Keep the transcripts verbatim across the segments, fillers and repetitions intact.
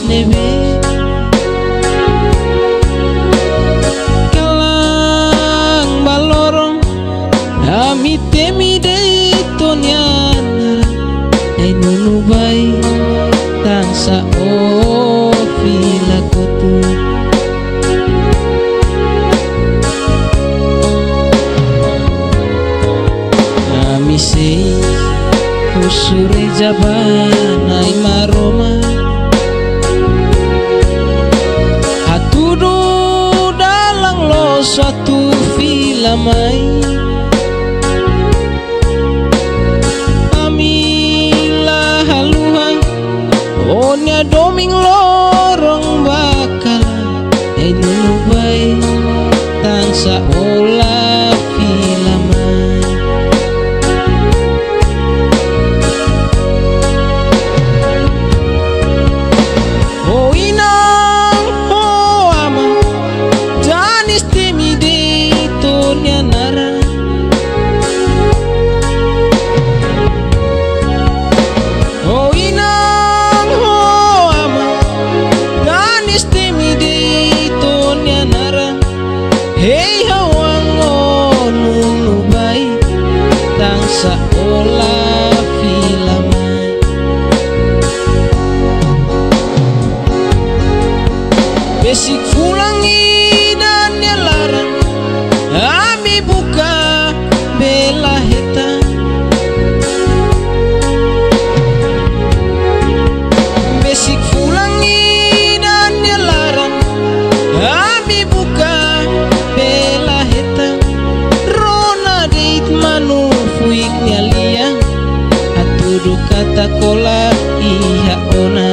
ne'ebé. Kalan ba loron, ami temi de'it ó-nia naran. Ai Nunu Bai, tansá ó fila kotuk. Ami sei husu reza ba Na'i Maromak. Hatudu dalan loos atu fila mai. Ami la haluha ó-nia domin loron ba kalan. Ai Nunu Bai, tansá ó la fila mai. Ó inan, ó aman, danis temi de'it ó-nia naran. Ó inan, ó aman, danis temi de'it ó-nia naran. Hei ha'u-an ó Nunu Bai, tansá ó la fila mai. Besik fulan ida nia laran, ami buka bee la hetan. Besik fulan ida nia laran, ami buka bee la hetan. Rona de'it manu fuik nia lian, hatudu katak ó la iha ona.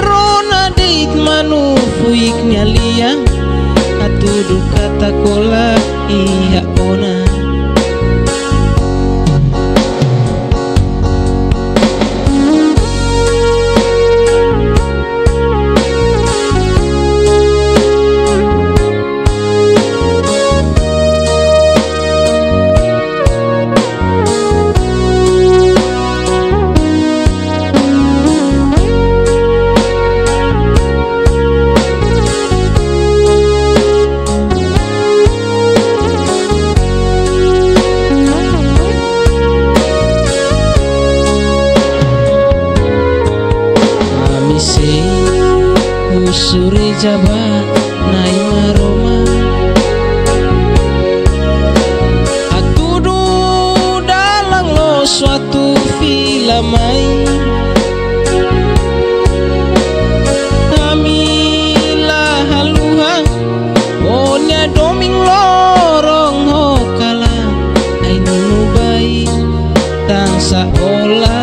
Rona de'it manu fuik nia lian, hatudu katak ó la iha ona. Ami sei husu reza ba Na'i Maromak. Hatudu dalan loos atu fila mai. Ami la haluha ó-nia domin loron ho kalan. Ai Nunu Bai, tansá ó la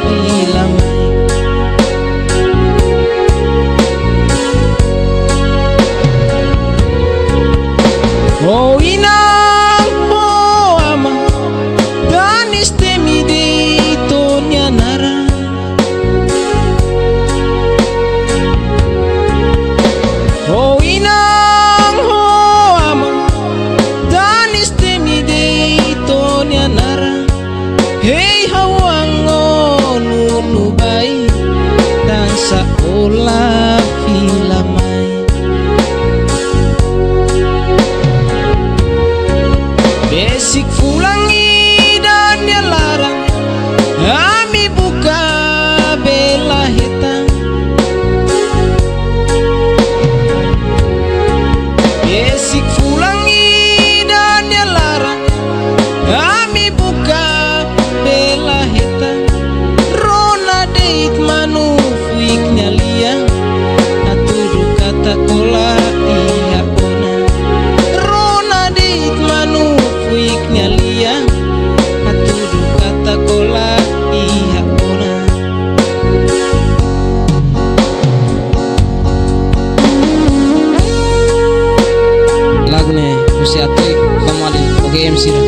fila mai. Ó inan, ó aman, danis temi de'it ó-nia naran. Ó inan, ó aman, danis temi de'it ó-nia naran. Hei ha'u-an ó Nunu Bai, tansá ó la fila mai. Besik fulan ida nia laran, ami buka bee la hetan. Besik fulan ida nia laran, ami buka bee la hetan. Rona de'it manu fuik nia lian, hatudu katak ó la iha ona. Rona de'it manu fuik nia lian, hatudu katak ó la iha ona. Lagu ne'e husi Atik Kamali, O G M sira.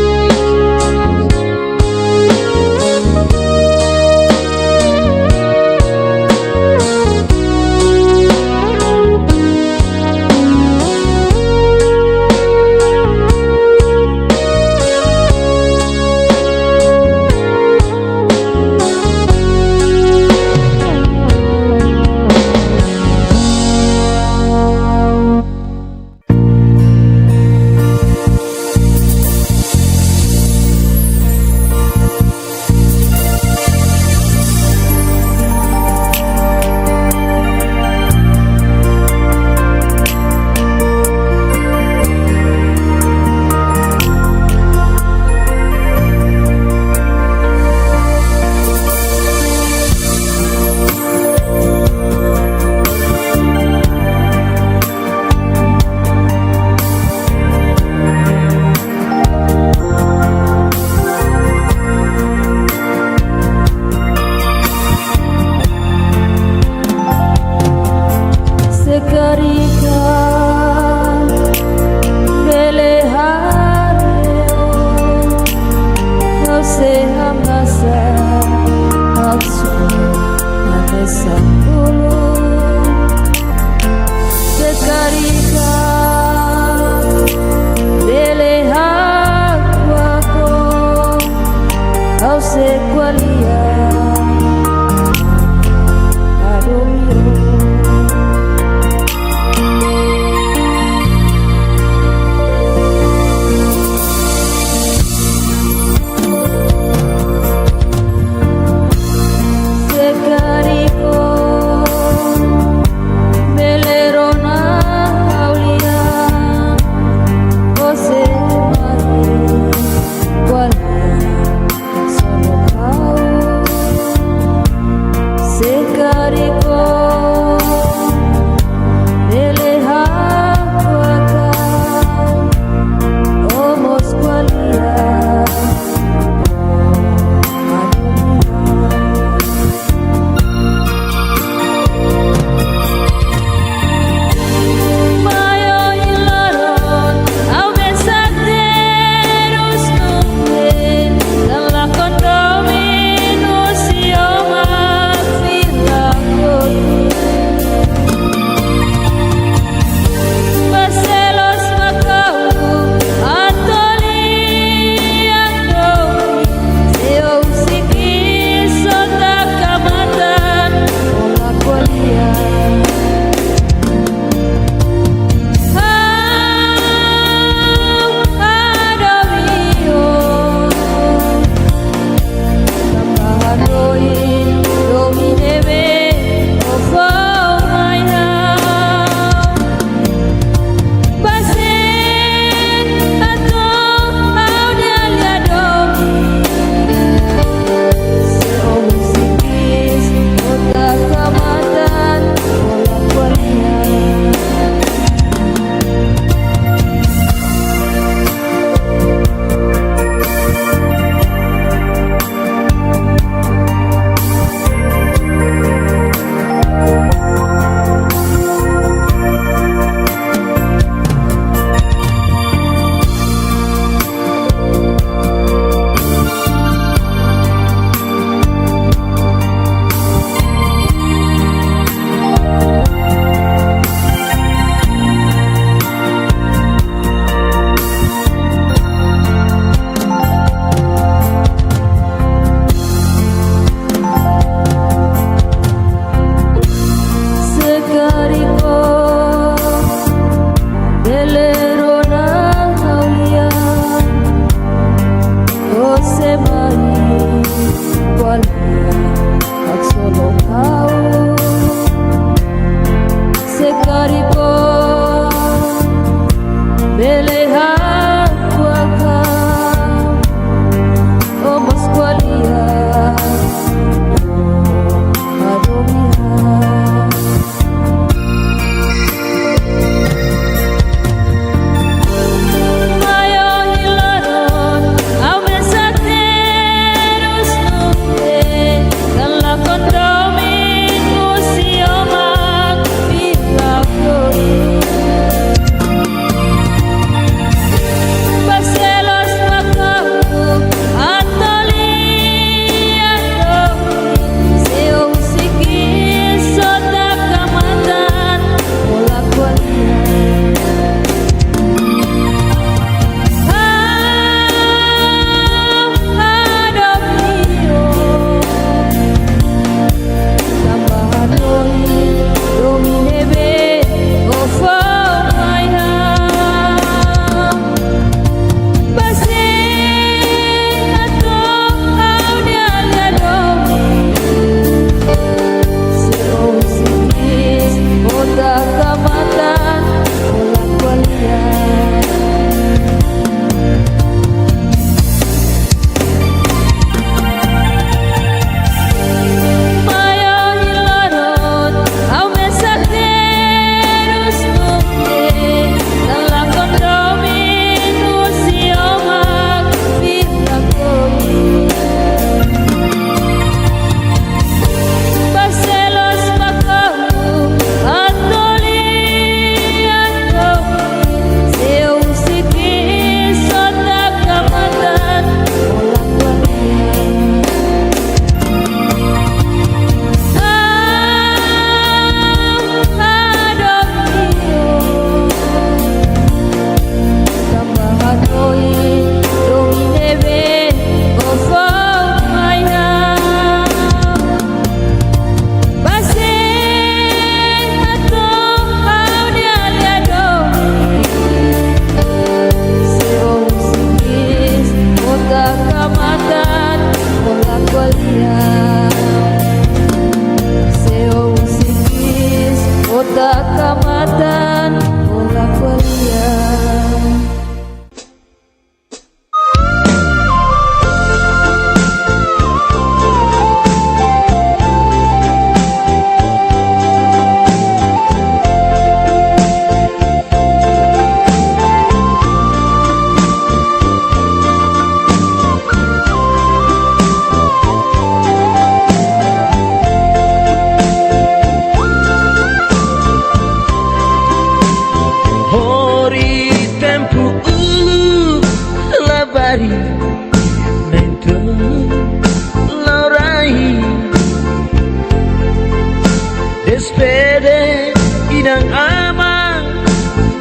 Despede inan-aman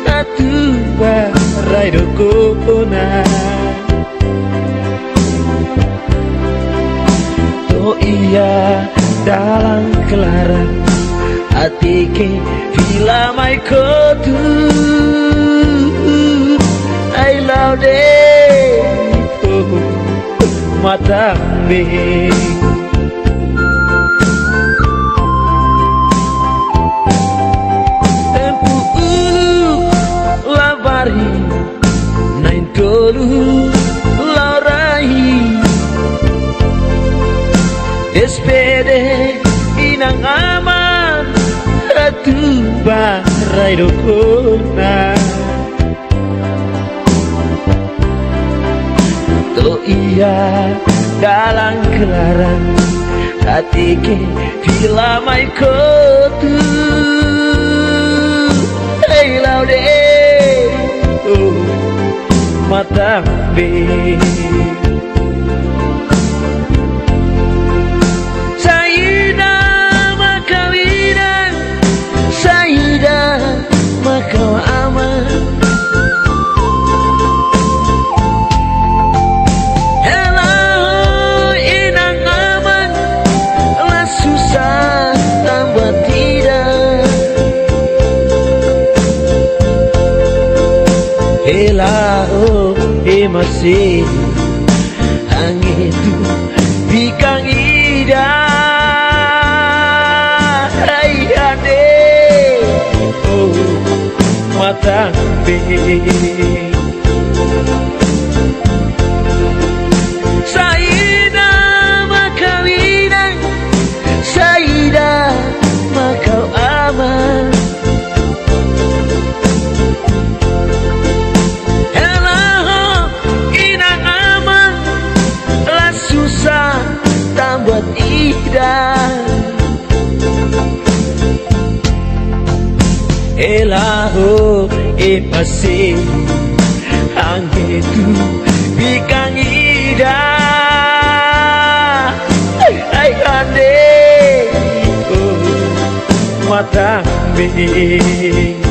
atu ba rai dook ona. To'o iha dalan klaran, hateke fila mai kotuk. Ai la'o de'it, oh, matan-been. Tempu uluk labarik, na'in-tolu la'o rai. Despede inan-aman atu ba rai dook ona. To'o iha dalan klaran, hateke fila mai kotuk. Ai la'o de'it, oh, matan-been. Saida mak ha'u inan, saida mak ha'u aman. Hela ho inan-aman, la susar tanba ida. Hela ho ema seluk, hanghetu bikan ida. Ai hade, oh, matan-been. Saida mak ha'u inan, saida mak ha'u aman. Hela ho inan-aman, la susar tanba ida. Hela ho ema seluk, hanghetu bikan ida. Ai hade, oh, matan-been.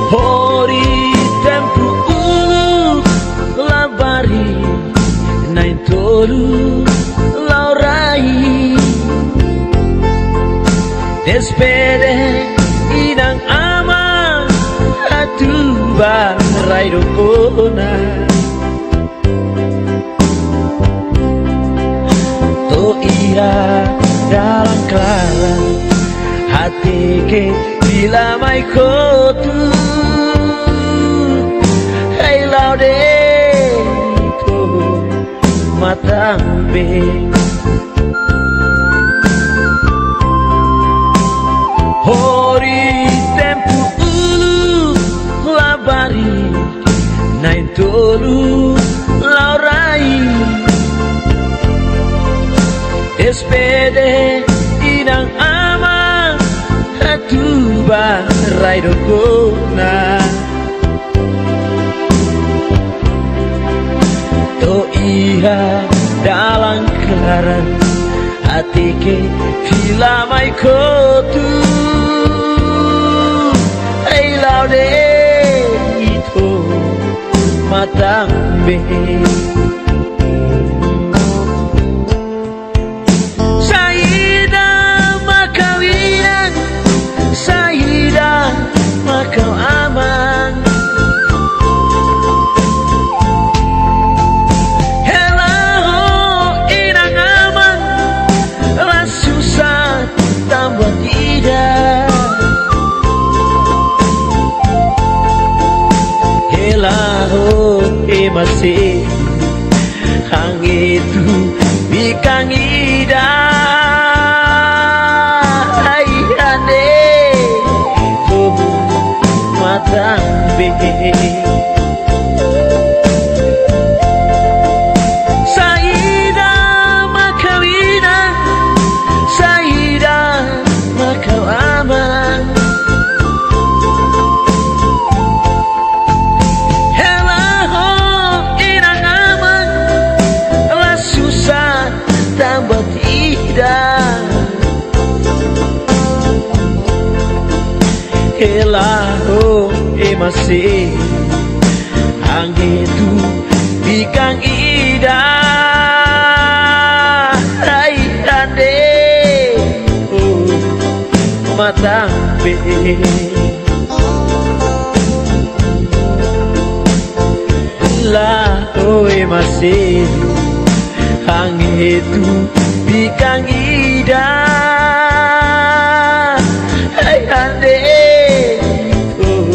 Hori tempu uluk labarik, na'in-tolu la'o rai. Despede inan-aman atu ba rai dook ona. To'o iha dalan klaran, hateke fila mai kotuk. Ai la'o de'it, oh, matan-been. Hori tempu uluk labarik, na'in-tolu la'o rai. Despede inan-aman atu ba rai dook ona. To'o iha dalan klaran, hateke fila mai kotuk. Ai la'o de'it, oh, matan-been. Saida mak ha'u inan, saida mak ha'u aman. Hela ho inan-aman, la susar tanba ida. Hela ho ema seluk, hanghetu bikan ida. Ai hade, Hela ho ema seluk, han hetu bikan ida. Ai han de'it, oh, matan-been. Hela ho ema seluk, han hetu bikan ida. Ai han de'it, oh,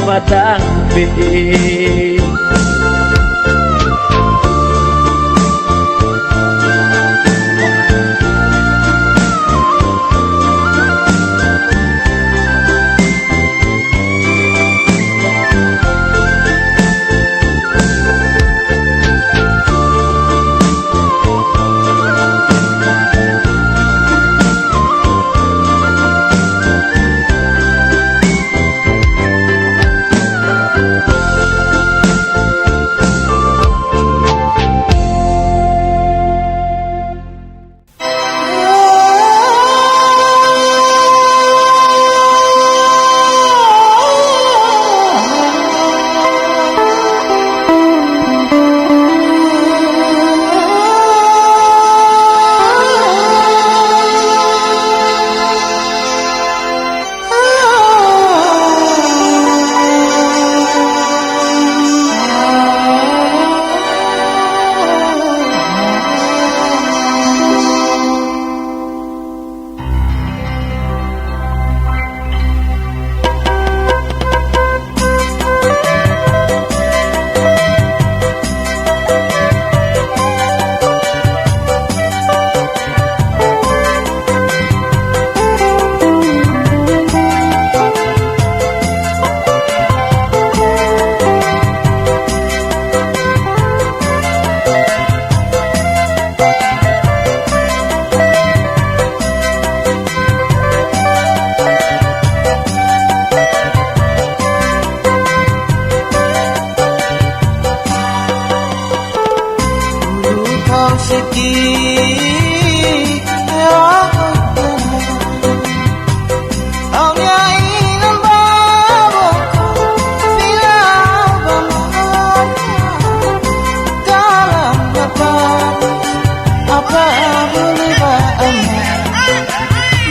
matan-been.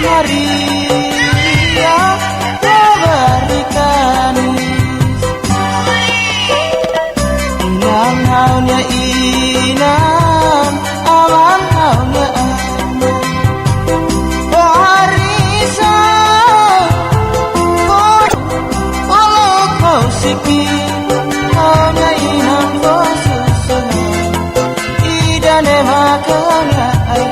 Maria, Maria, inan ha'u-nia inan, aman ha'u-nia aman. Ó Arisa, ó, ó louk ha'u sikin, ha'u-nia inan fó susar. Ida-ne'e mak ha'u-nia ayah.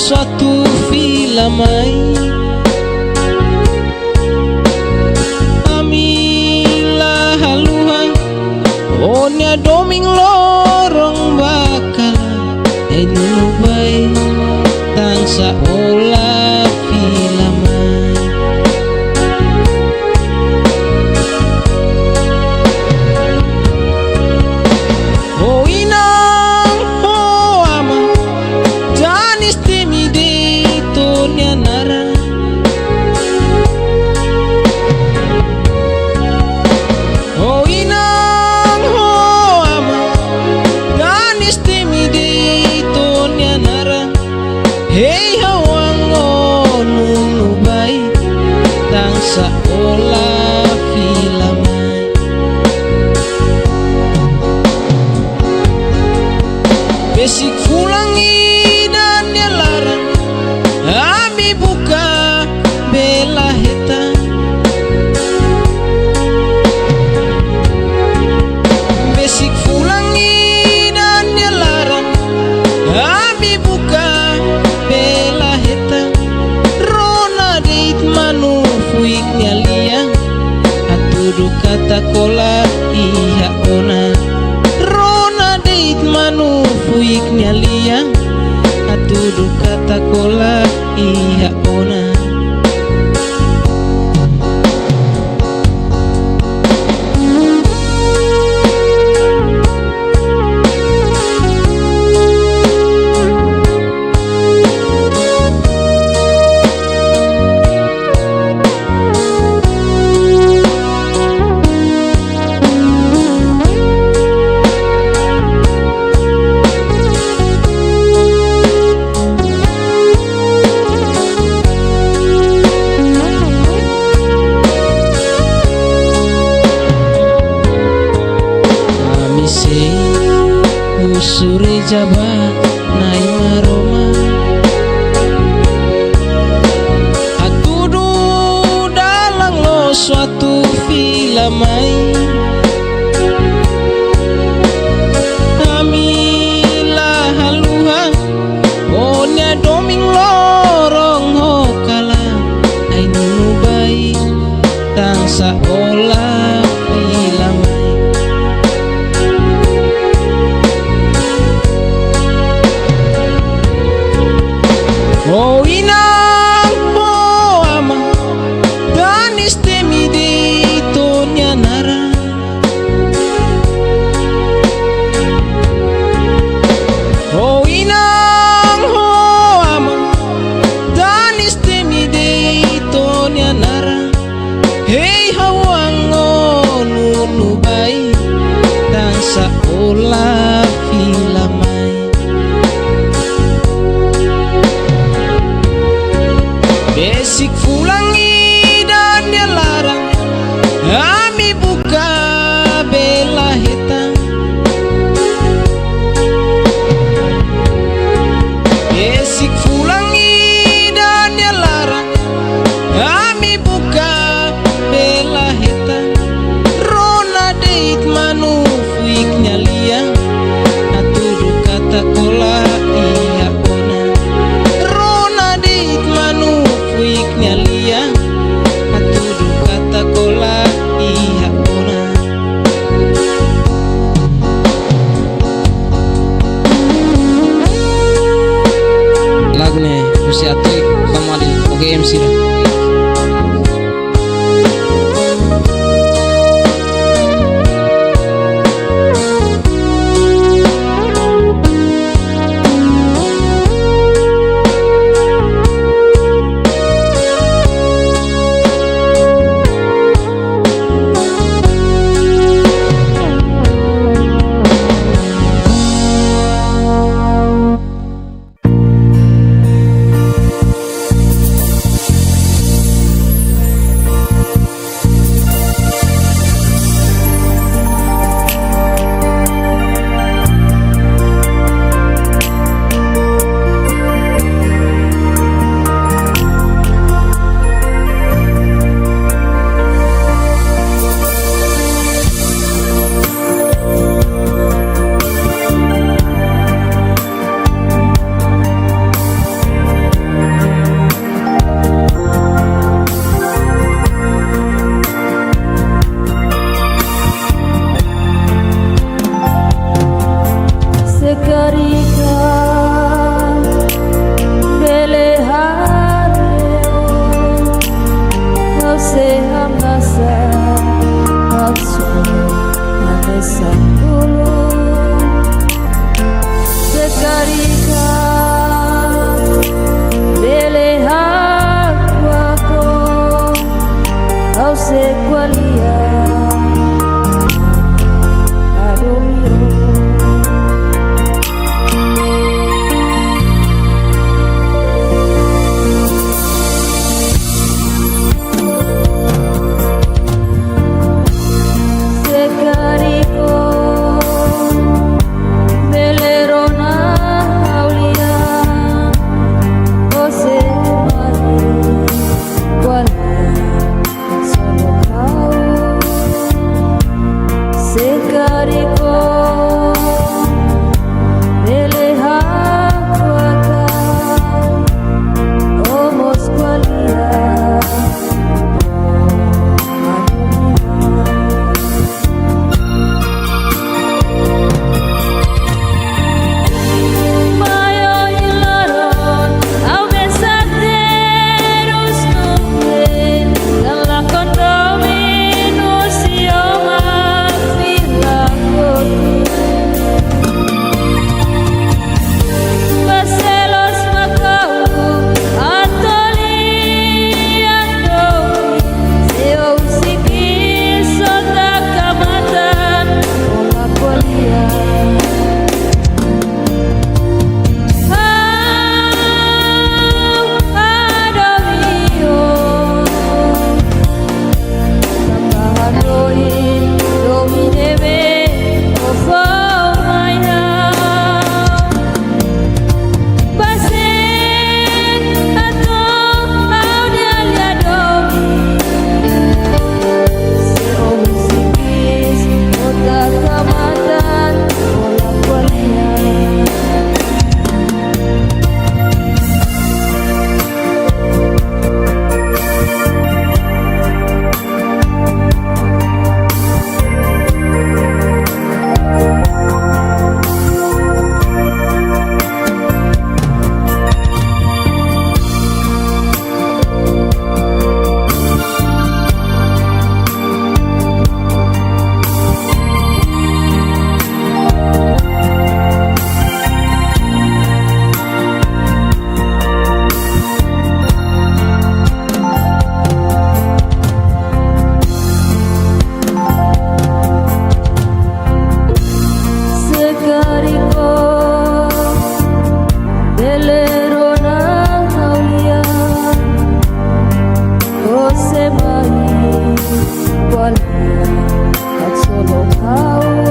Suatu fila mai. Ami la haluha o-nia domin loron ba kalan. Ai Nunu Bai, tansá o la fila mai. Ho inan, ho aman, danis temi de'it o-nia naran. Ho inan, ho aman, danis temi de'it o-nia naran. Hei ha'u-nia oan, Nunu Bai, tansá o la fila mai. Besik fulan ida nia laran, ami buka bee la hetan. Besik fulan ida nia laran, ami buka bee la hetan. Rona de'it manu fuik nia lian, hatudu katak o la iha ona. Rona de'it manu fuik nia lian, hatudu katak o la iha ona. Ami sei husu reza ba Na'i Maromak. Hatudu dalan loos atu fila mai. Ami la haluha o-nia domin loron ho kalan. Ai Nunu Bai, tansá o la fila mai. Ho inan, ho aman, danis temi de'it o-nia naran. Karika, bele hakuak, ha'u sei ko'alia, hadomi ó. Se karik ó bele rona ha'u-nia, ó sei mai ko'alia hasoru ha'u. Se karik ó bele hakuak, ó mós ko'alia. Se karik ó bele rona ha'u-nia, ó sei mai ko'alia hasoru ha'u.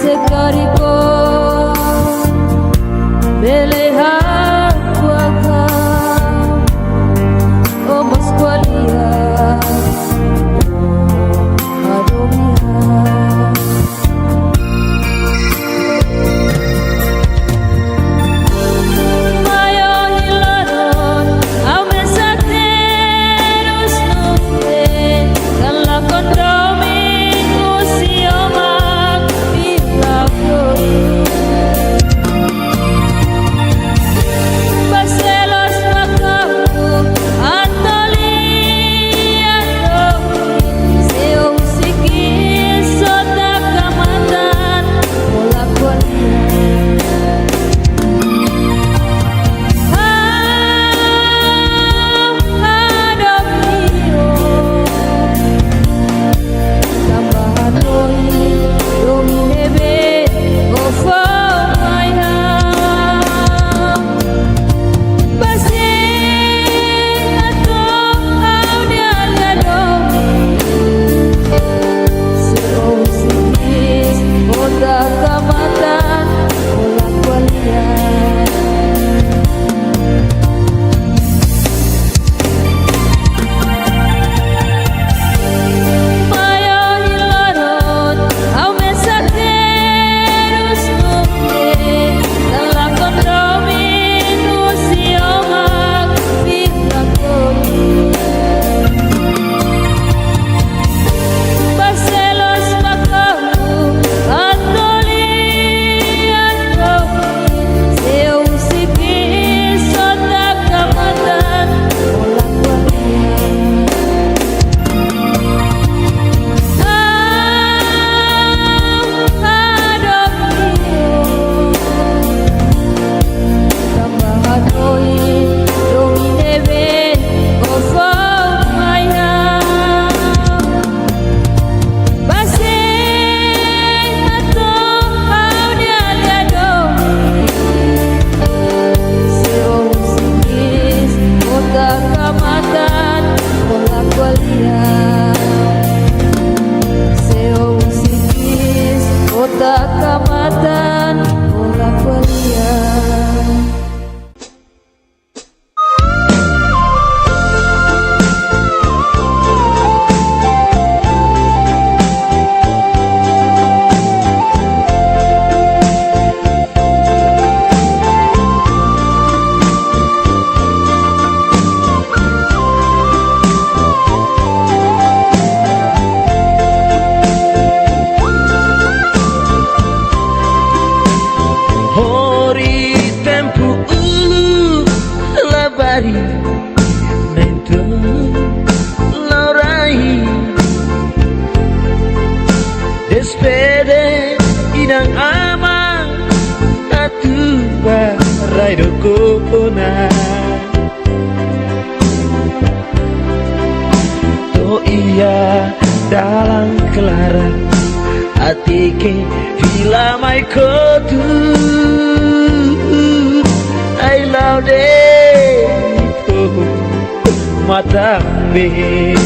Se karik ó bele hakuak, ó mós ko'alia, hadomi ha'u. Hori tempu uluk labarik, na'in-tolu la'o rai. Despede inan-aman, atu ba rai dook ona. To'o iha dalan klaran, hateke fila mai kotuk. Ai la'o de'it, oh, matan-been.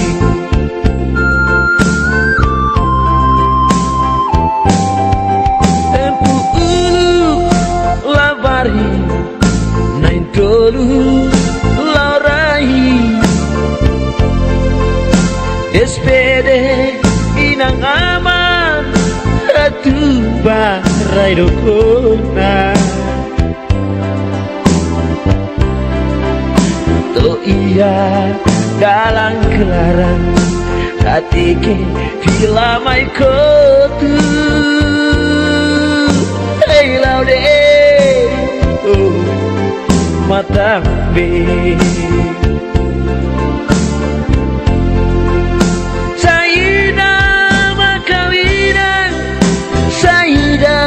Tempu uluk labarik, na'in-tolu la'o rai. Despede inan-aman, atu ba rai dook ona. To'o iha dalan klaran, hateke fila mai kotuk. Ai la'o de'it, oh, matan-been. Saida mak ha'u inan, saida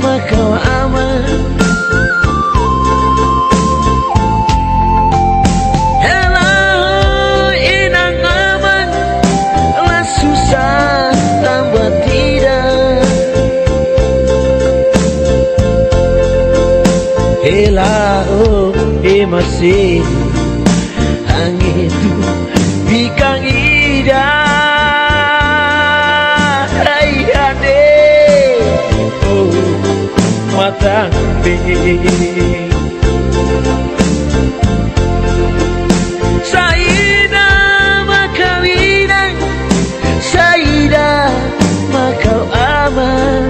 mak ha'u aman. Hela ho inan-aman, la susar tanba ida. Hela ho ema seluk, ha'u-nia bikan ida. Ai ha'u-nia, oh, matan-been. Saida mak ha'u inan, saida mak ha'u aman.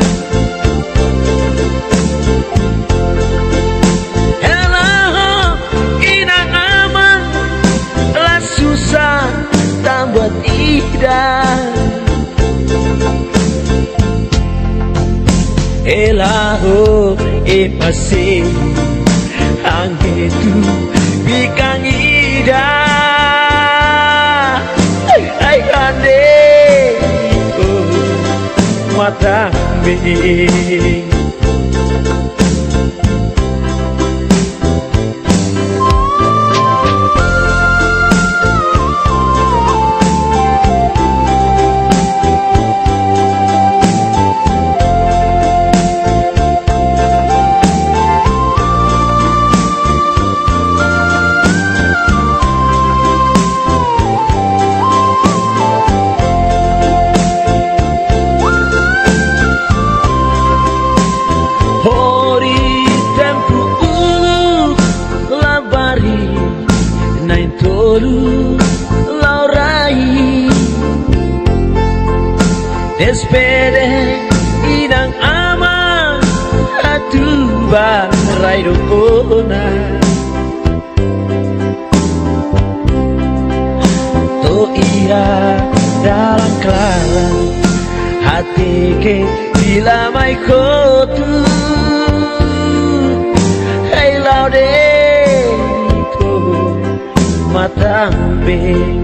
Hela ho inan-aman, la susar tanba ida. Hela ho ema seluk, ha'u-nia bikan ida. Ai ha'u-nia, oh, matan-been. Hori tempu uluk labarik, na'in-tolu la'o rai. Despede inan-aman, atu ba rai dook ona. To'o iha dalan klaran, hateke fila mai kotuk. Ai la'o de'it, oh, matan-been.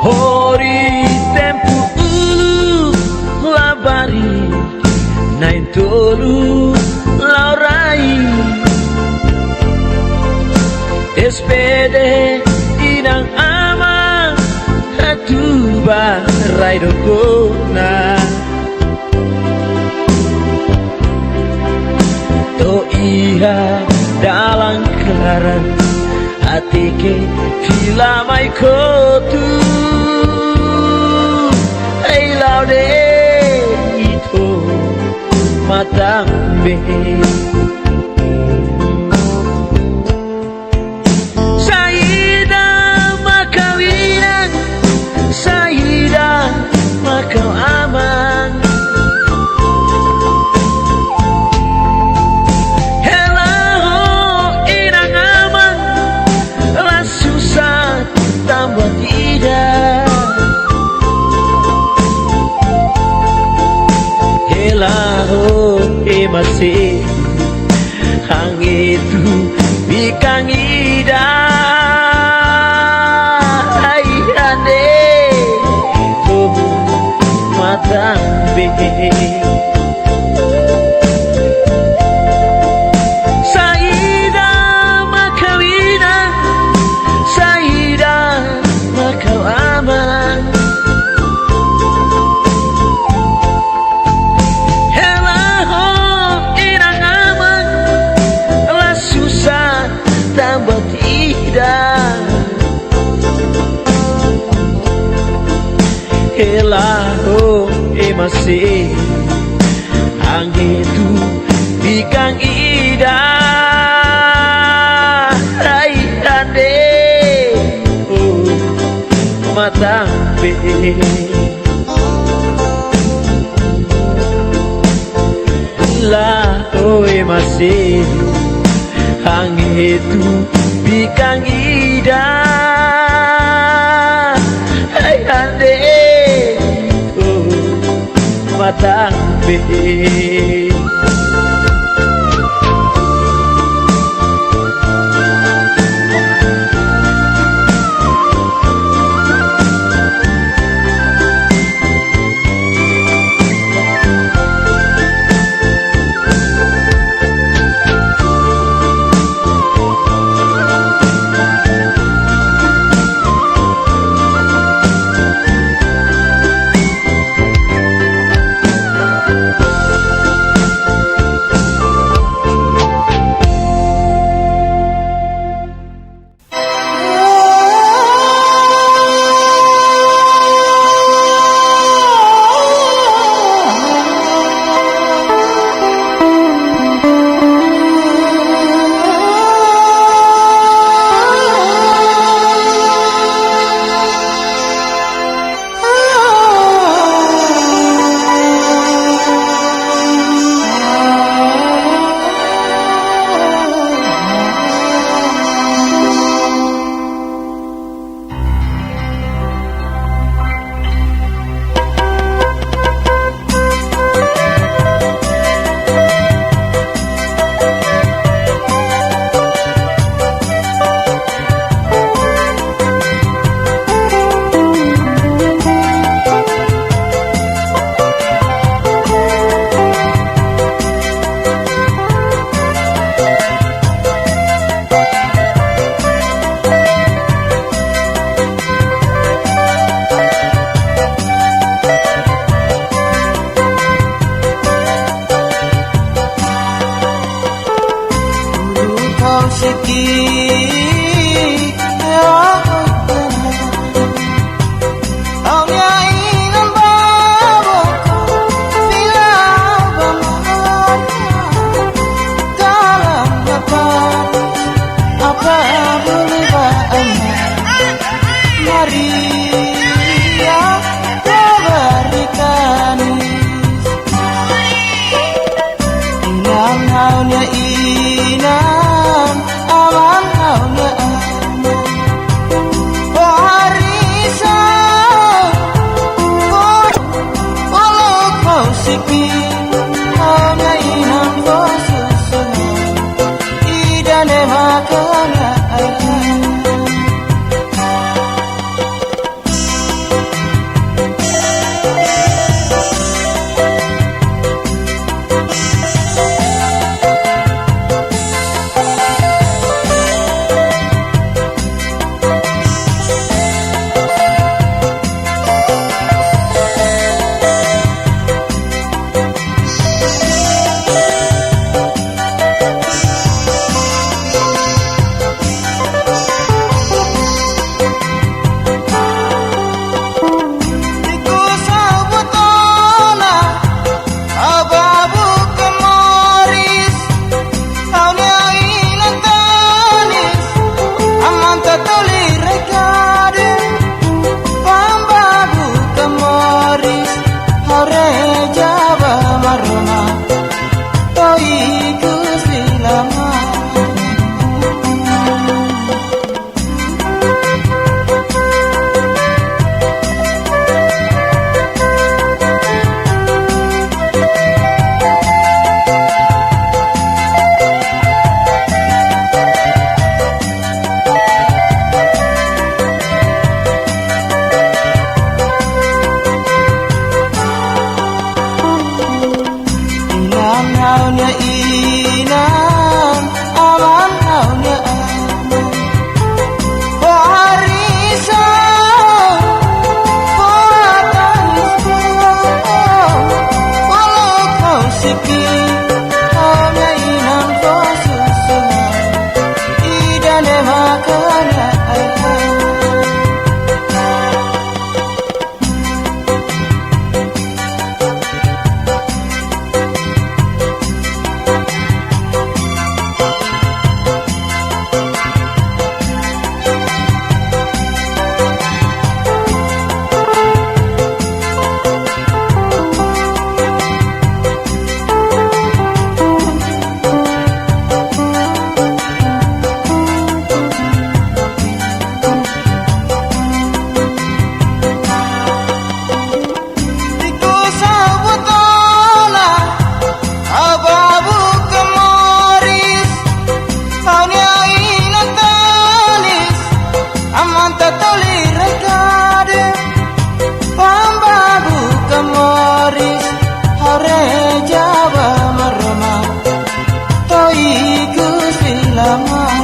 Hori tempu uluk labarik, na'in-tolu la'o rai. Despede inan-aman, atu ba rai dook ona. To'o iha dalan klaran, hateke fila mai kotuk. Ai la'o de'it, oh, matan-been. Saida mak ha'u inan, saida mak ha'u aman. Hela ho inan-aman, la susar tanba ida. Se hanggetu bikan ida, ai hande ho matan bee. Saida mak ha'u inan, saida mak ha'u aman. Hela ho inan-aman, la susar tanba ida. Hela ho ema seluk, hanggetu bikan ida, ai hande ho matan bee. La ho ema seluk, hanggetu bikan ida, ai hande ho matan bee. Maria, Maria, inan ha'u-nia inan, aman ha'u-nia aman. Fó harisar, fó, fó loos ha'u sikin, ha'u-nia inan fó susar. Ida-ne'e mak ha'u-nia aman. Ha'u-nia inan, aman ha'u-nia aman. Ho hariis, ho tangis, ho loko siki, ha'u-nia inan fó susar. Ida-ne'e mak ha'u-nia ai-han. Ikus ha'u buat ona, ha'u bá buka moris, ha'u-nia inan tanis, aman tatoli rekade, ha'u bá buka moris, ha'u reza ba Maromak, to'o ikus fila mai.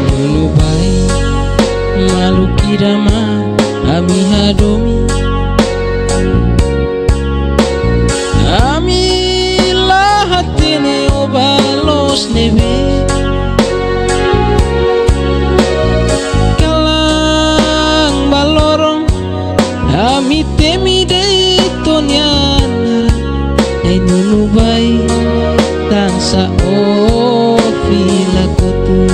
Nunu-bái, maluk ida mak ami hadomi. Ami la hatene ó bá loos ne'ebé. Kalan ba loron, ami temi de'it ó-nia naran. Ai Nunu-bái, tansá ó fila kotuk.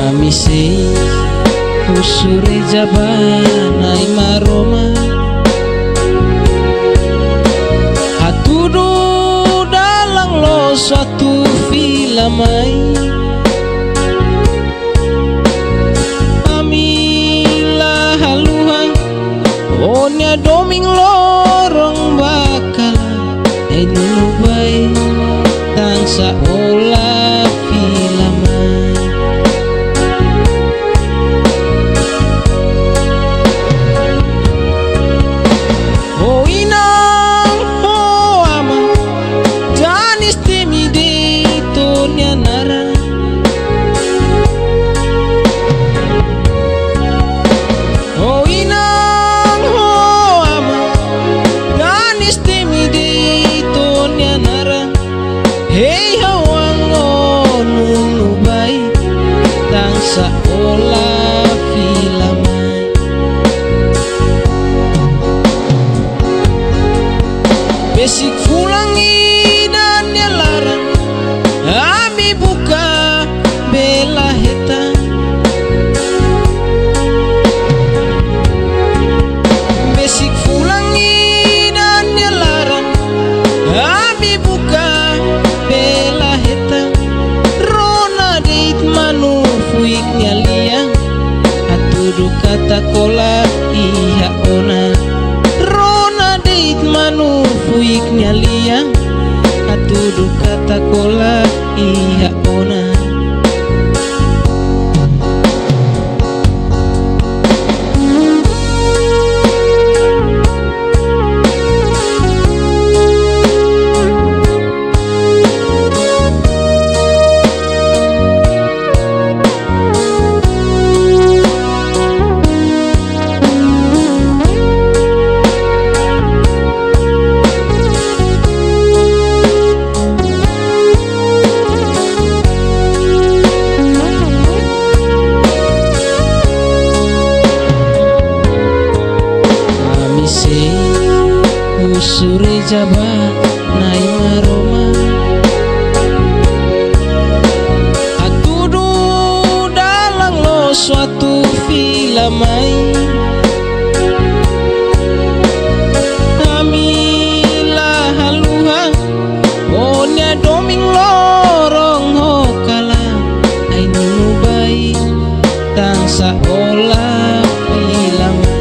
Ami sei husu reza ba Na'i Maromak, hatudu dalan loos atu fila mai. Ami la haluha ó-nia domin loron ba kalan. Ai Nunu-bái, tansá ó la fila mai. Ó inan, ó aman, tanis temi de'it ó-nia naran. Ó inan, ó aman, tanis temi de'it ó-nia naran. Hei ha'u-nia Nunu-bái, tansá ó la fila mai. Besik fulan ida nia laran, ami buka bee la hetan. Besik fulan ida nia laran, ami buka bee la hetan. Rona de'it manu fuik nia lian, hatudu katak ó la iha ona. Rona de'it manu fuik nia lian, hatudu katak ó la iha ona. Jaba Na'i Maromak, hatudu dalan loos atu fila mai. Ami la haluha ó-nia domin loron ho kalan, ai-nonu baibain, tansá ó la fila mai.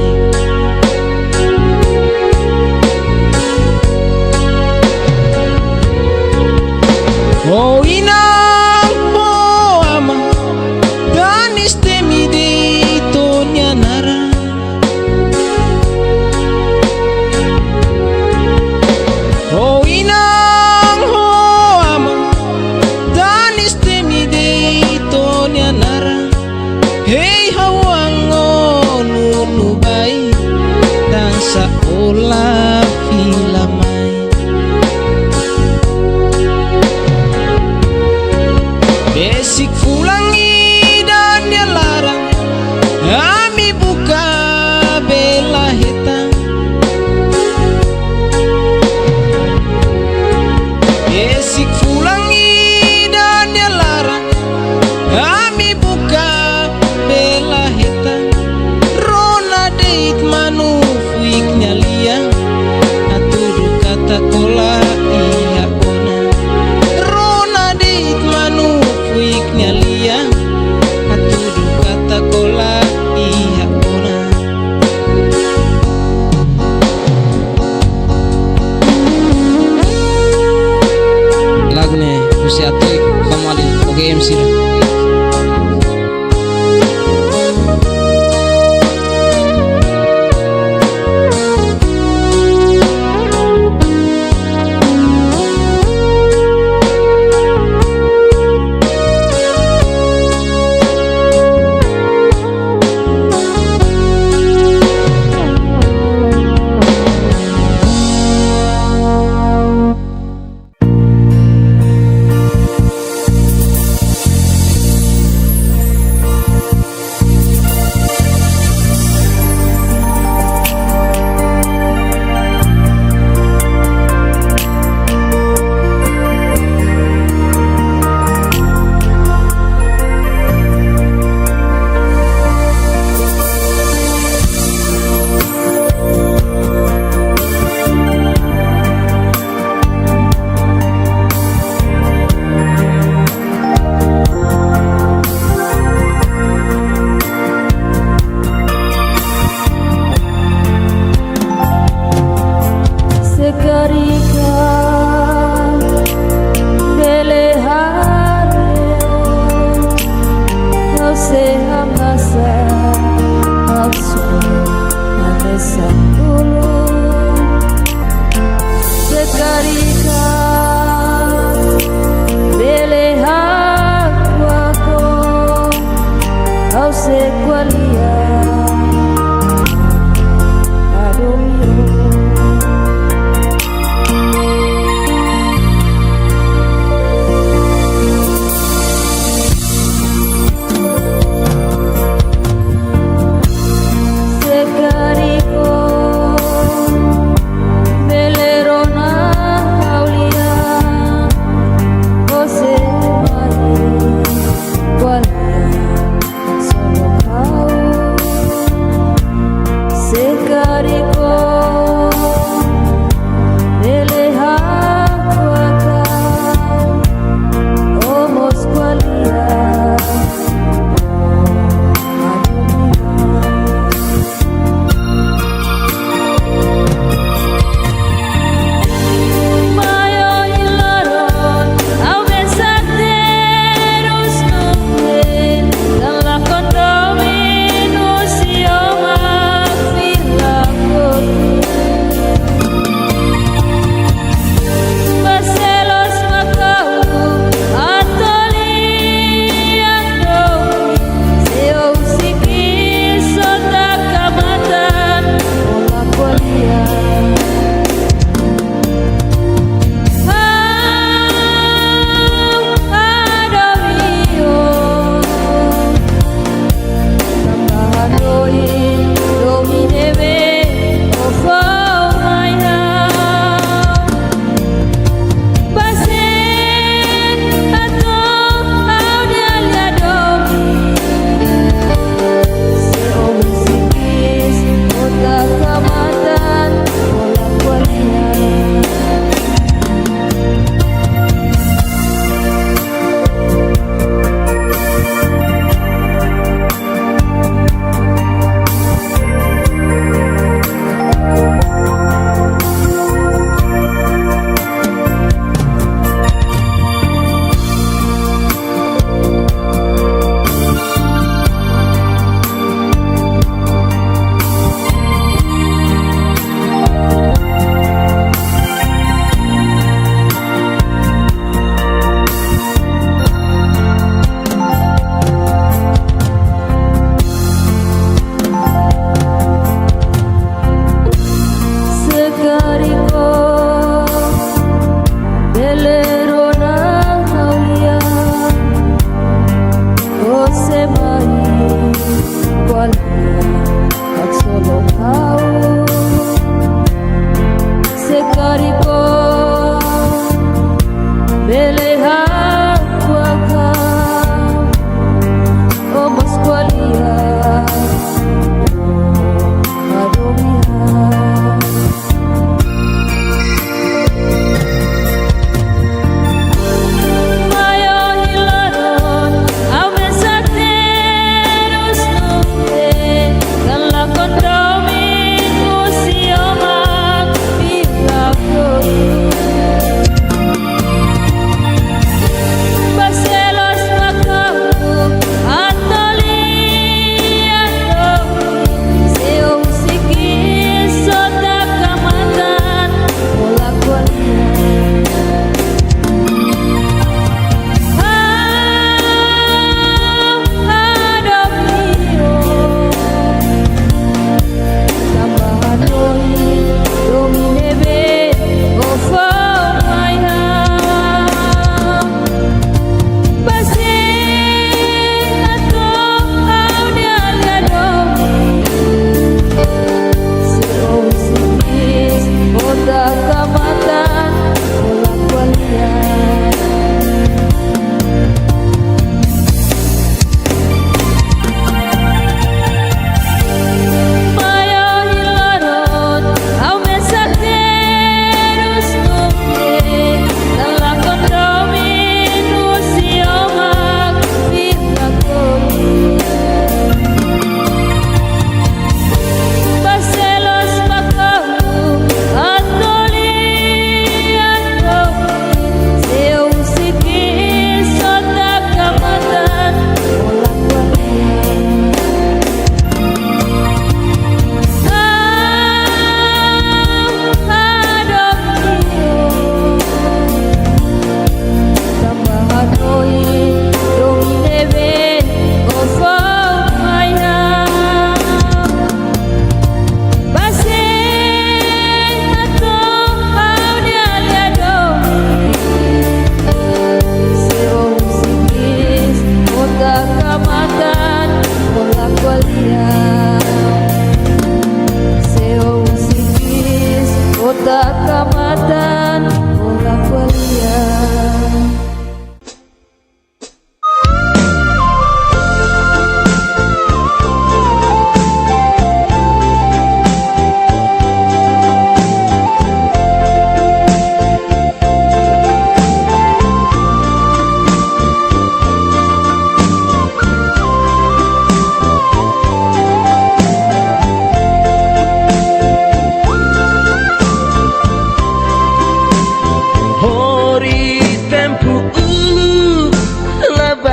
Ó inan, ó aman, danis temi de'it ó-nia naran. Ó inan, ó aman, danis temi de'it ó-nia naran. Hei ha'u-nia oan, ó nonu baibain, tansá ó la fila mai. Besik fulan ida nia laran, ami buka bele hetan. Besik fulan ida nia laran, ami buka bele hetan. Rona de'it manu fuik nia lian, hatudu katak ó la iha ona. Rona de'it manu fuik nia lian, hatudu katak ó la iha ona. Lagu ne'e husi Atoik, Kamalin, O G M sira. Se karik bele haree, ha'u sei hamnasa, ha'u sei hanesan ulun. Se karik bele hakuak ó, ha'u sei ko'alia hadomi ó. Se karik ó bele rona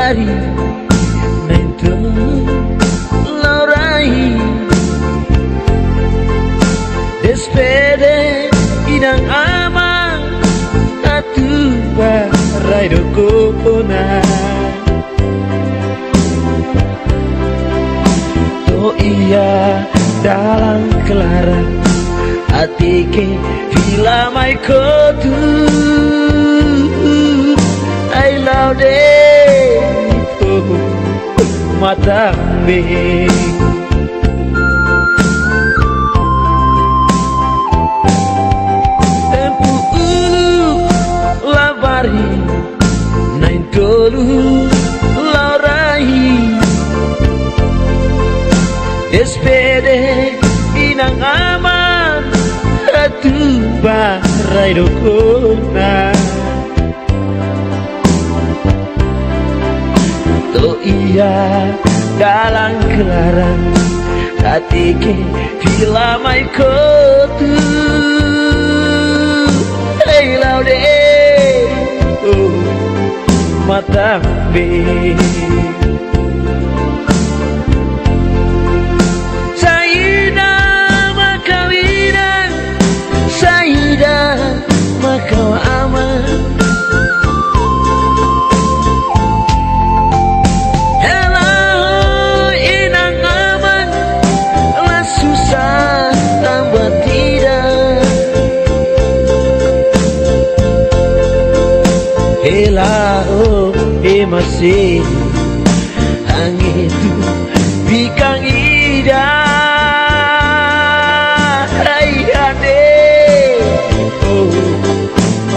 Ari, na'in-tolu la'o rai. Despede inan-aman, atu bá rai dook ona. To'o iha dalan klaran, hateke fila mai kotuk. Ai la'o de'it, oh, matan-been. Tempu uluk labarik, na'in-tolu la'o rai. Despede inan-aman, atu bá rai dook ona. To'o iha dalan klaran, hateke fila mai kotuk. Ai la'o de'it, oh, matan-been. Saida mak ha'u inan, saida mak ha'u aman. Hela ho inan-aman, la susar tanba ida. Hela ho ema seluk, hanggetu bikan ida. Ai ha'u de'it, oh,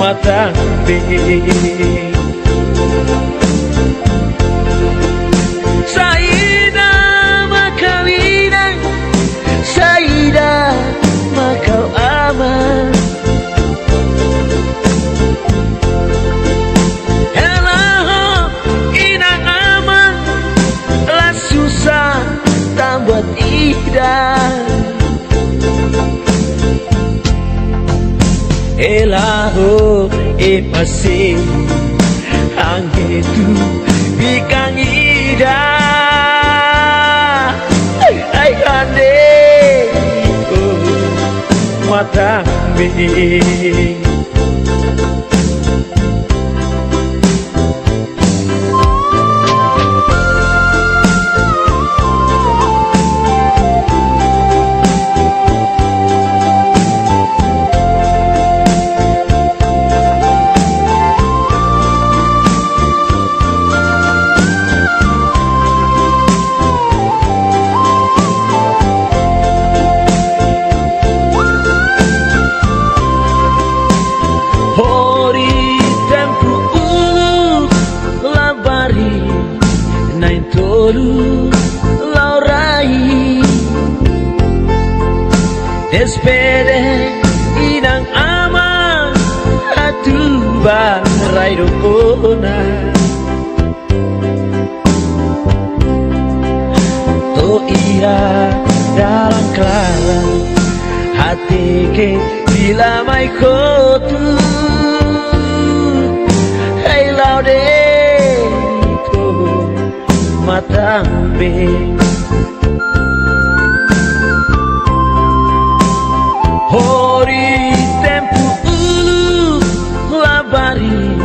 matan-been. Saida mak ha'u inan, saida mak ha'u aman. Hela ho inan-aman, la susar tanba ida. Hela ho ema seluk, hanggetu bikan ida. Ai ha'u de'it, oh, matan-been. Hori tempu uluk labarik, na'in-tolu la'o rai. Despede inan-aman, atu bá rai dook ona. To'o iha dalan klaran, hateke fila mai kotuk. Ai la'o de'it, oh, matan-been. Hori tempu uluk labarik,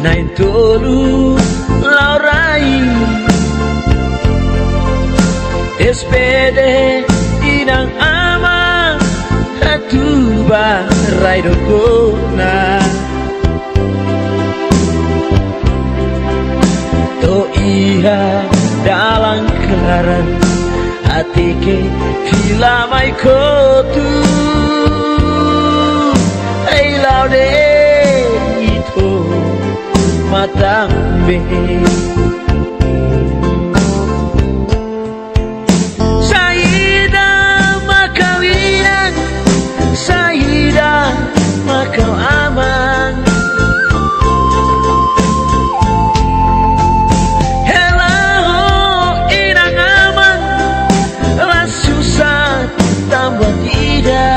na'in-tolu la'o rai. Despede inan-aman, atu bá rai dook ona. To'o iha dalan klaran, hateke fila mai kotuk. Ai la'o de'it, oh, matan-been. Saida mak ha'u inan, saida mak ha'u aman. Hela ho inan-aman, la susar tanba ida.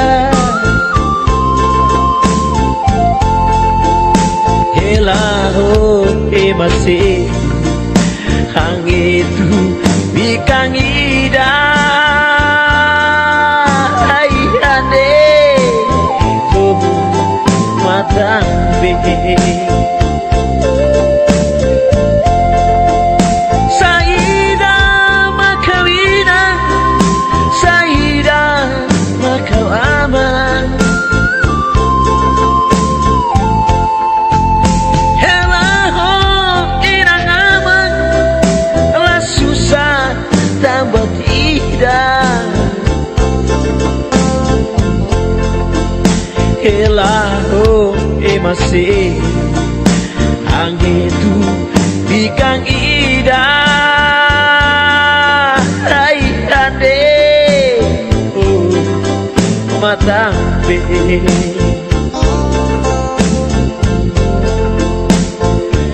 Hela ho ema seluk, Saida mak ha'u inan, saida mak ha'u aman. Hela ho inan-aman, la susar tanba ida. Hela ho ema seluk, hanghetu bikan ida. Ai ande, oh, matan-been.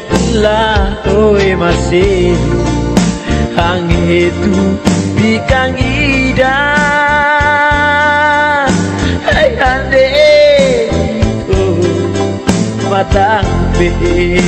Hela ho ema seluk, hanghetu bikan ida. Ai ande, oh, matan-been.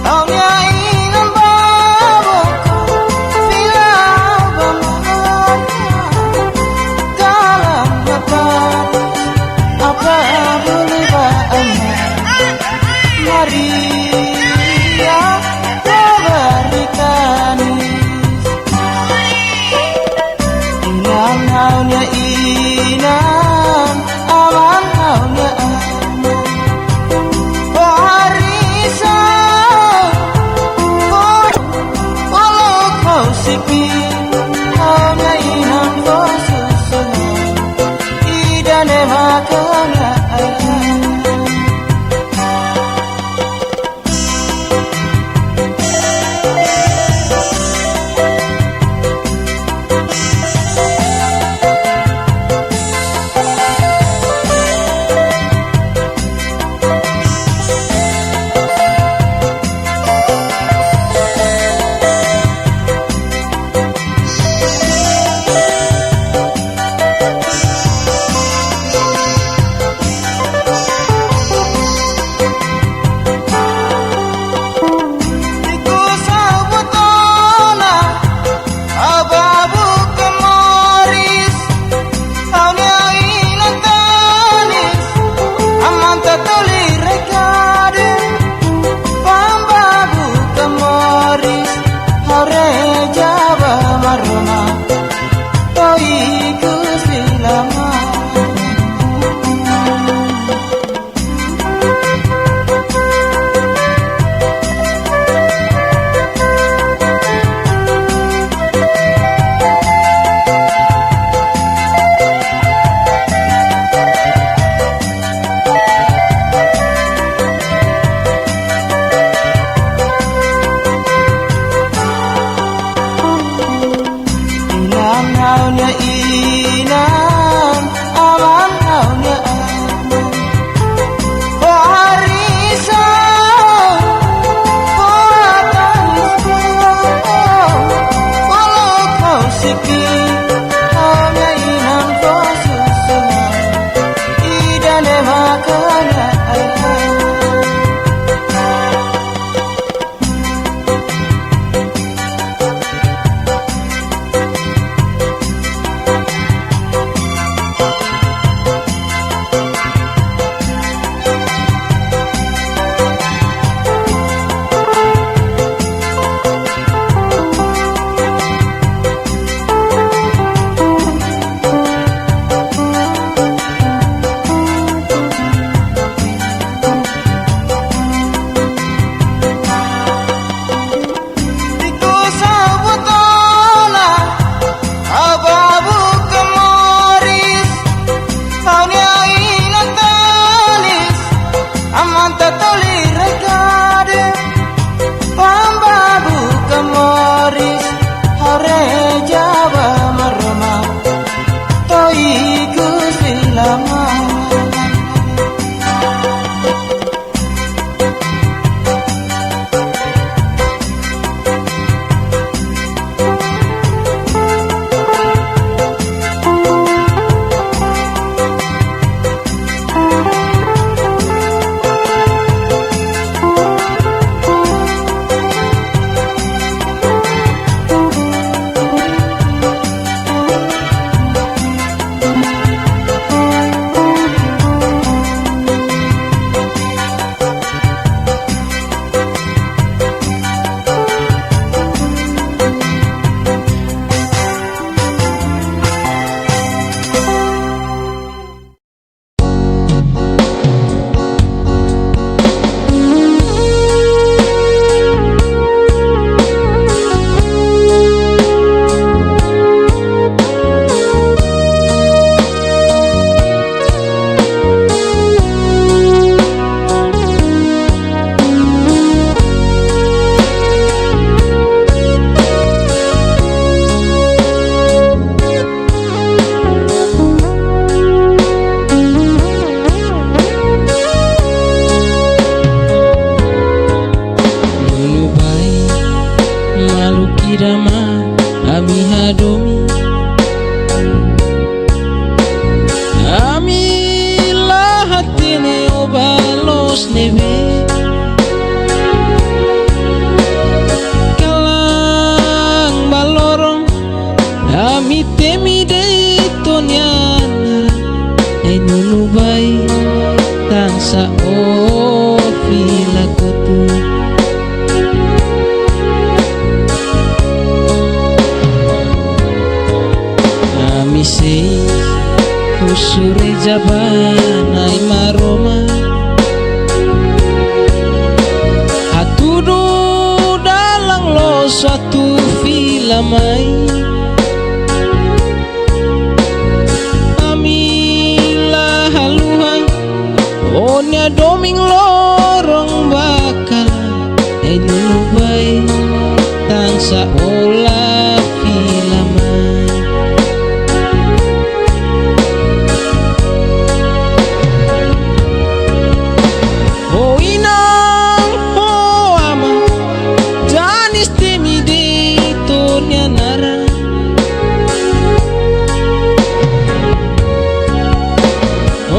Ha'u-nia inan baba, fila ba mama, dalam lapar, apa boleh ba ama, Maria, baba Ritanis. Inan ha'u-nia inan, aman ha'u-nia aman. Fó harisar, fó, fó loos ha'u sikin, ha'u-nia inan fó susar. Ida-ne'e mak ha'u-nia aman. Sei, husu reza ba Na'i Maromak. Hatudu dalan loos atu fila mai. Ami la haluha ó-nia domin loron ba kalan. Ai Nunubai, tansá ó la fila mai. Ó inan, ó aman, tanis temi de'it ó-nia naran.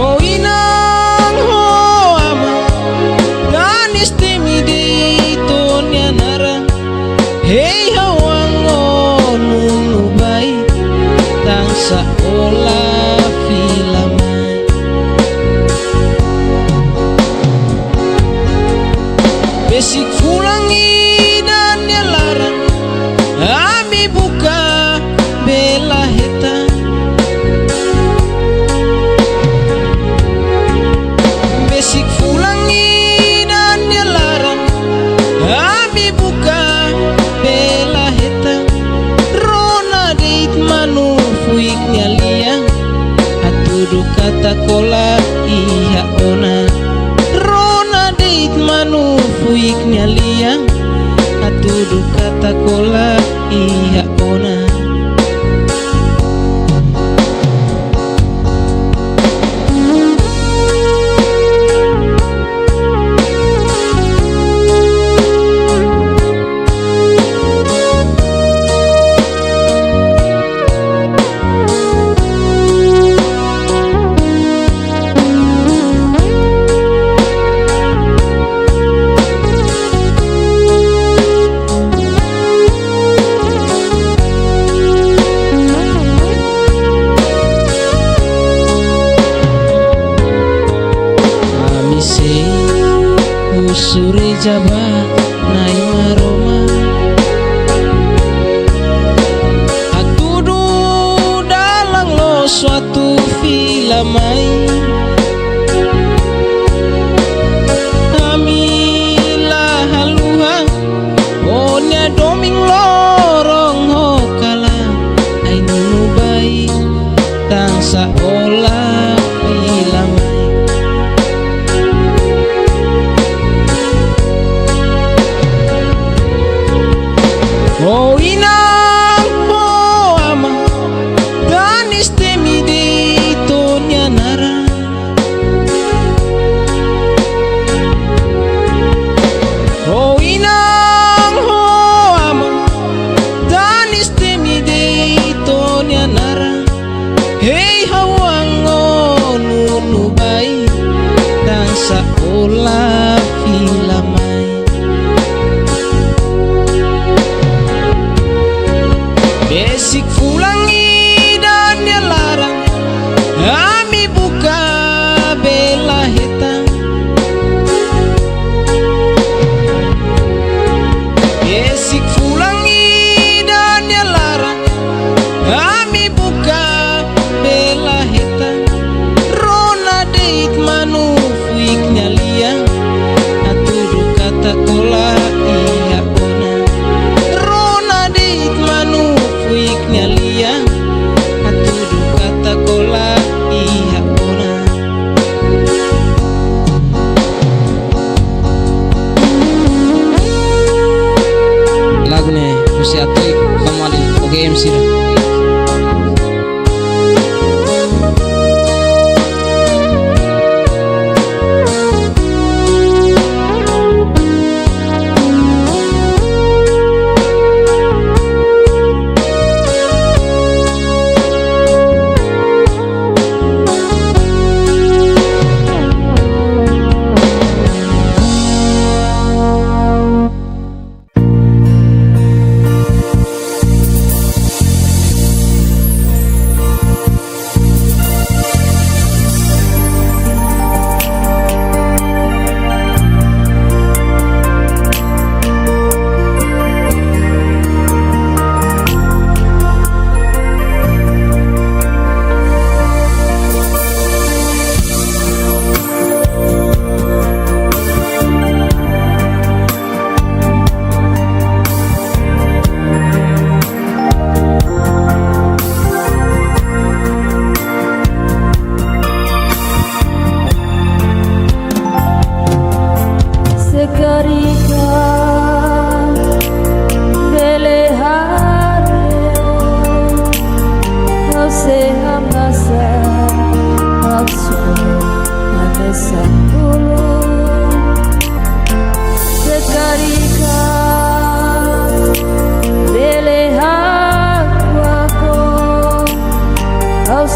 Ó inan, ó aman, tanis temi de'it ó-nia naran. Hei ha'u-nia ó Nunubai, tansá ó la fila mai. Besik fulan ida nia laran, ami buka bee la hetan. Besik fulan ida nia laran, ami buka bee la hetan. Rona de'it manu fuik nia lian, hatudu katak ó la iha ona. Rona de'it manu fuik nia lian, hatudu katak ó la iha ona. Ami sei husu reza ba Na'i Maromak. Hatudu dalan loos atu fila mai. Ami la haluha ó-nia domin loron ho kalan. Ai Nunubai, tansá ó la fila mai. Ó inan, ó aman, tanis temi de'it ó-nia naran. Ó inan, ó aman, tanis temi de'it ó-nia naran. Hei ha'u-nia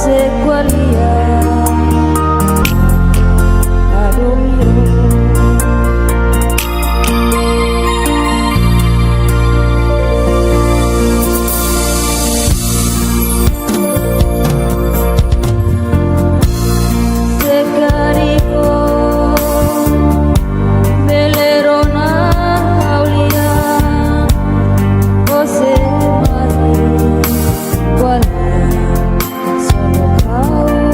Ko'alia, aduh, se karik ó bele rona ha'u-nia, você vai, ko'alia, solo ha'u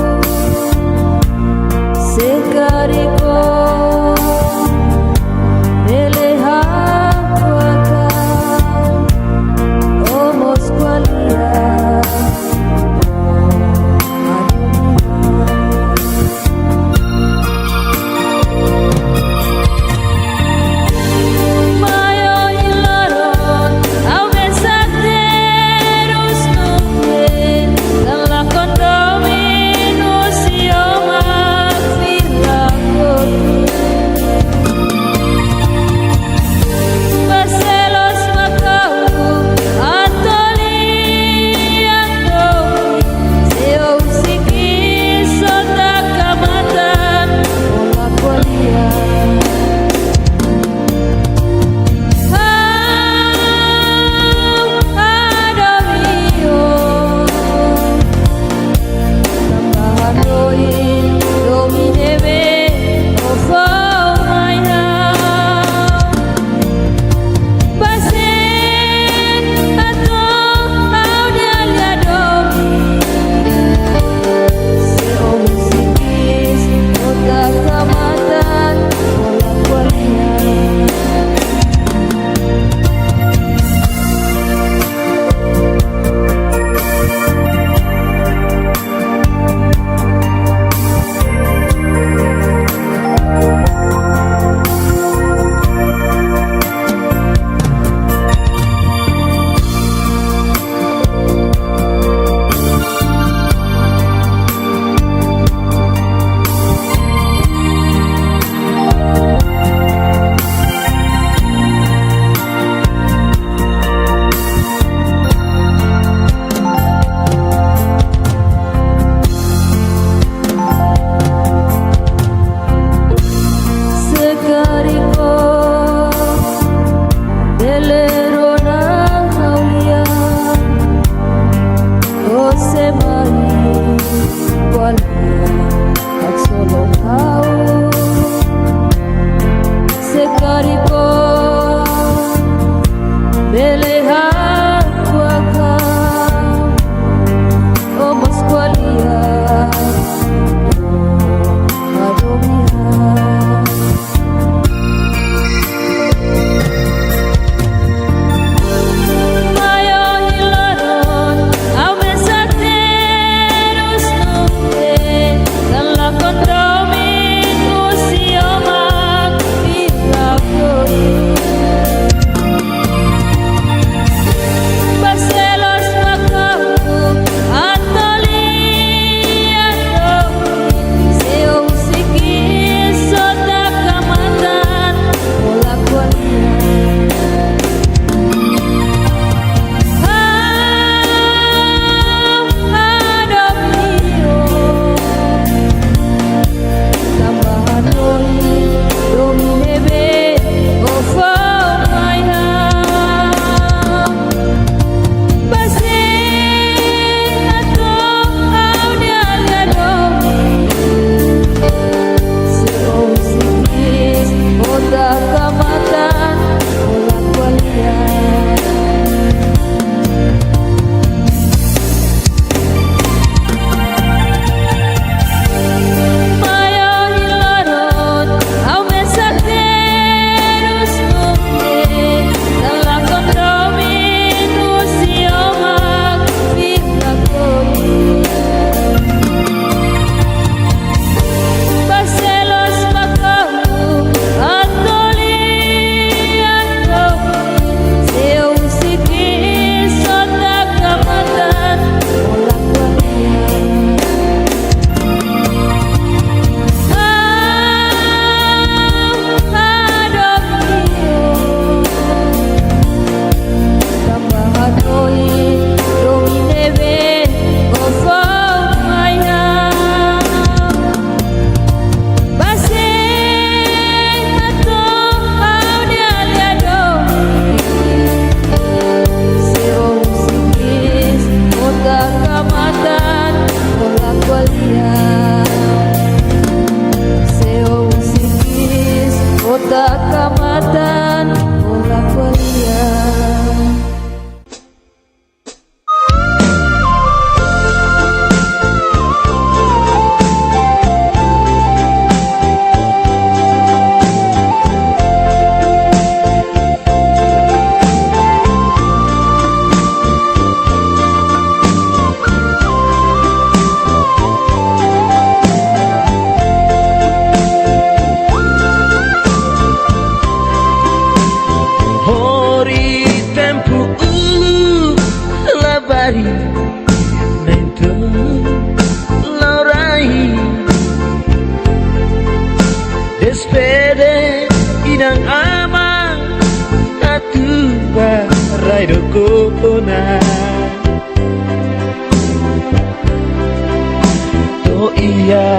To'o iha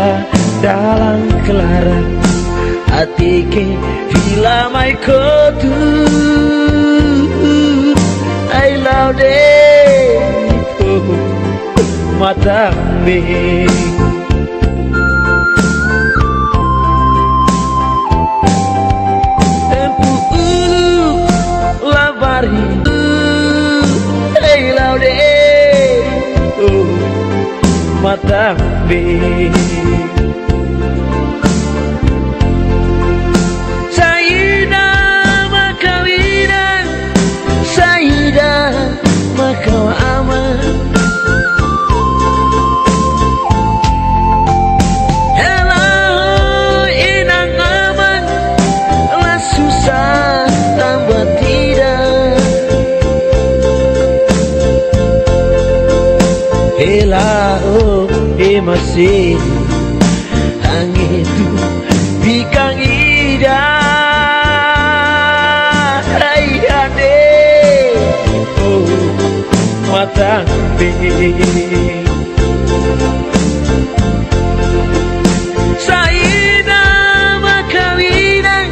dalan klaran, hateke fila mai kotuk. Ai la'o de'it, oh, matan-been. Tempu uluk labarik, ei la'o de'it, oh, matan-been. Saida mak ha'u inan, saida mak ha'u aman. Hela ho inan-aman, la susar tanba ida. Hela ho ema seluk, hangretu bikan ida. Ai ha'u de'it, oh, matan-been. Saida mak ha'u inan,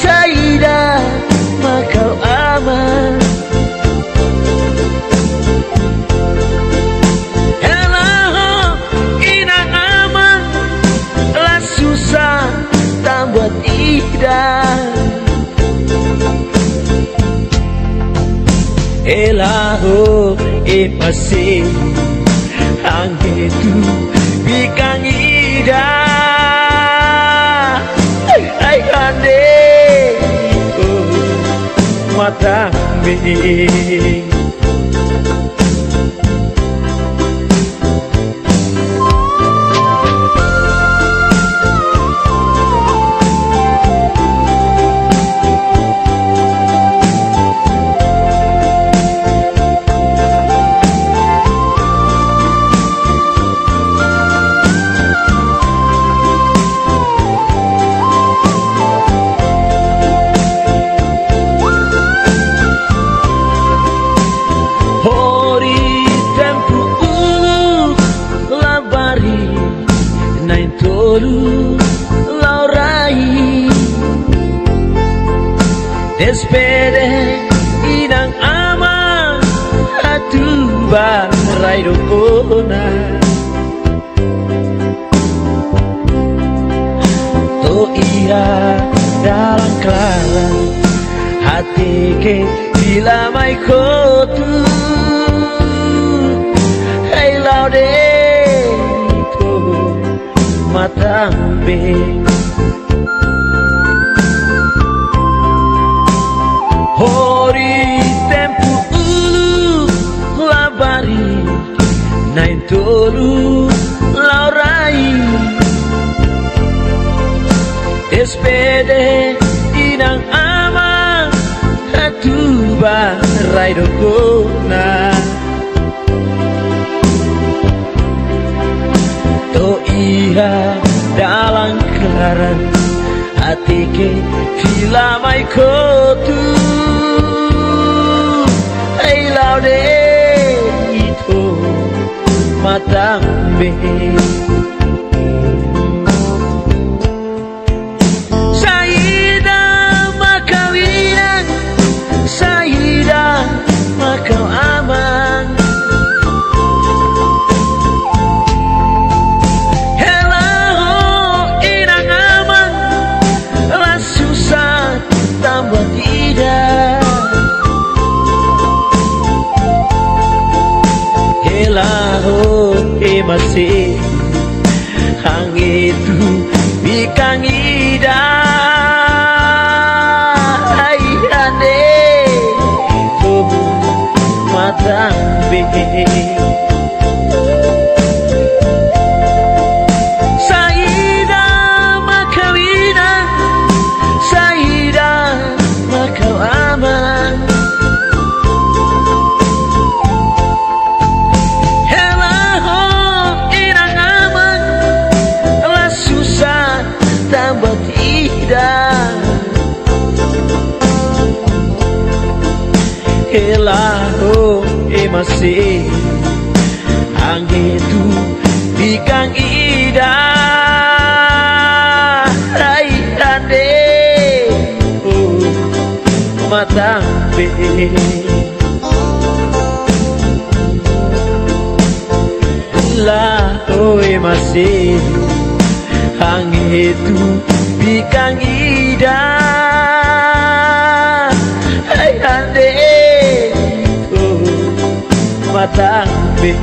saida mak ha'u aman. Hela ho inan-aman, la susar tanba ida. Hela ho ema seluk, hangretu bikan ida. Ai ha'u de'it, oh, matan-been. Hori tempu uluk labarik, na'in-tolu la'o rai. Despede inan-aman, atu bá rai rona. To'o iha dalan klaran, hateke fila mai kotuk. Ai la'o de'it, oh, matan-been. Hori tempu uluk labarik, na'in-tolu la'o rai. Despede inan-aman, atu bá rai rona. To'o iha dalan klaran, hateke fila mai kotuk. Ai la'o de'it, oh, matan-been. Saida mak ha'u inan, saida mak ha'u aman. Hela ho inan-aman, la susar tanba ida. Hela ho ema seluk, hangretu bikan ida. Ai ha'u de'it, oh, matan-been. Saida mak ha'u inan, saida mak ha'u aman. Hela ho inan-aman, la susar tanba ida. Hela Mase, hanghetu bikan ida, rai hande, oh, matan be. La oe mase, hanghetu bikan ida, rai hande, oh, matan be.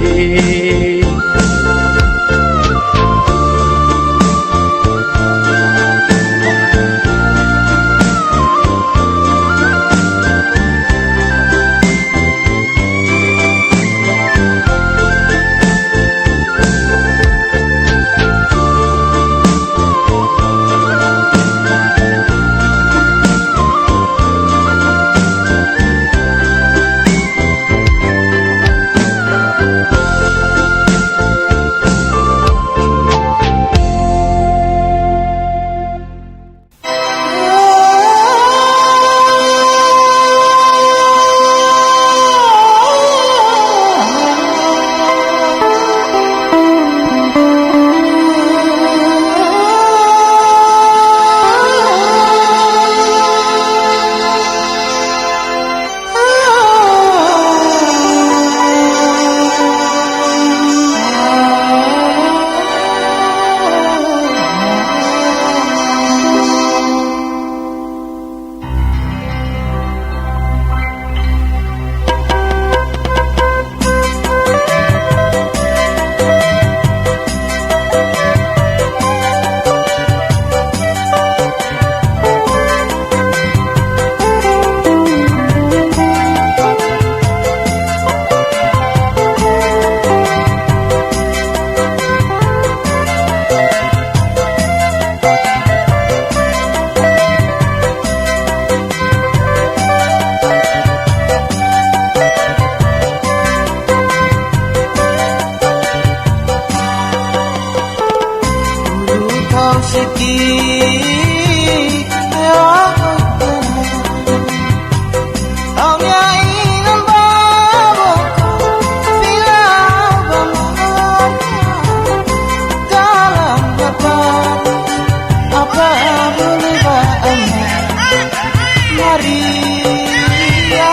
Maria,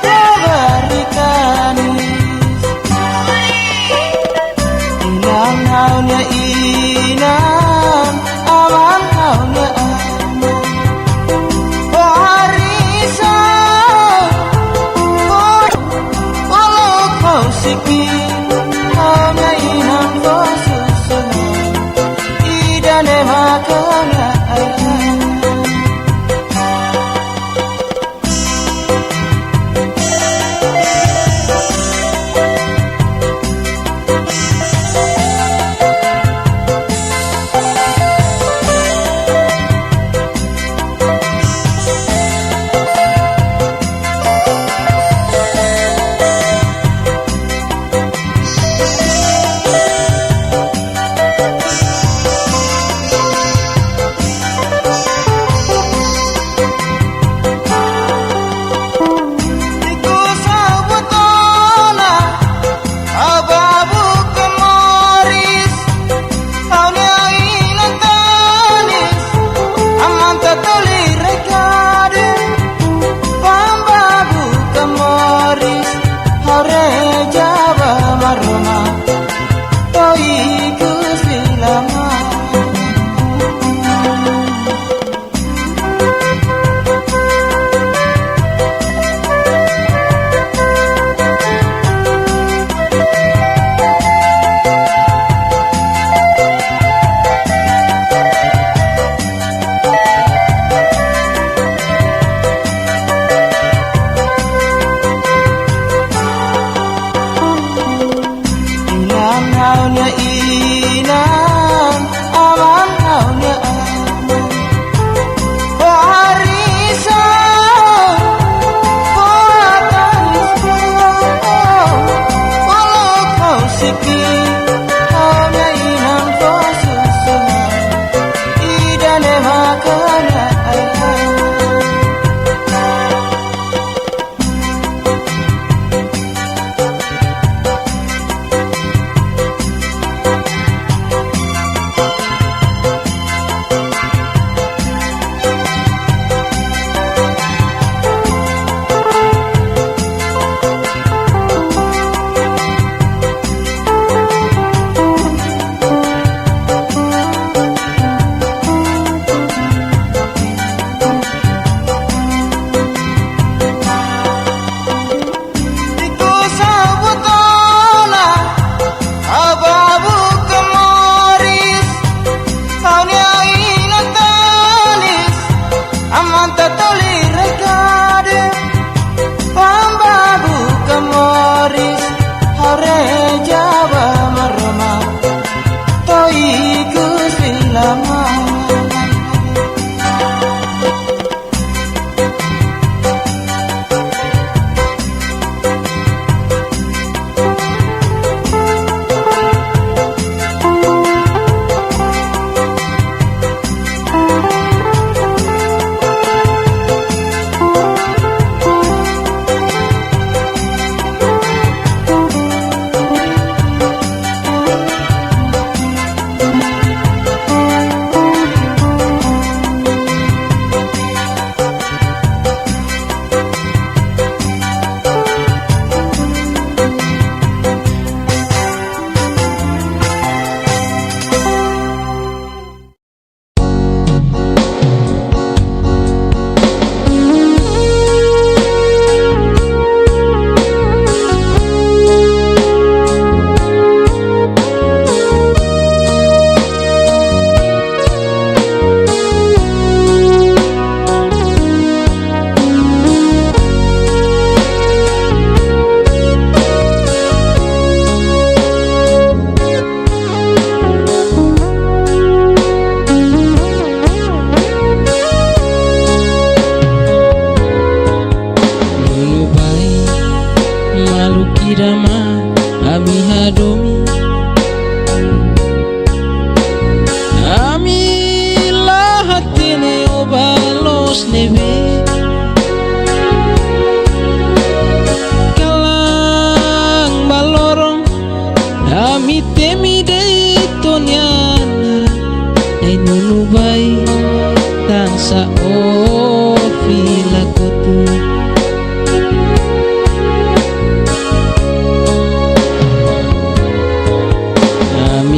Maria, Inan ha'u-nia inan, aman ha'u-nia aman. Fó harisar, fó, fó loos ha'u sikin, ha'u-nia inan fó susar. Ida-ne'e mak ha'u-nia ai. Ikus ha'u buat ona, ha'u bá buka moris, ha'u-nia inan tanis, aman tatoli rekade, bá buka moris, ha'u reza ba Maromak, to'o ikus liu lama. Inan ha'u-nia inan, aman ha'u-nia aman. Fó harisar, fó tangis, fó, fó loos ha'u sikin, ha'u-nia inan fó susar. Ida-ne'e mak ha'u-nia ai.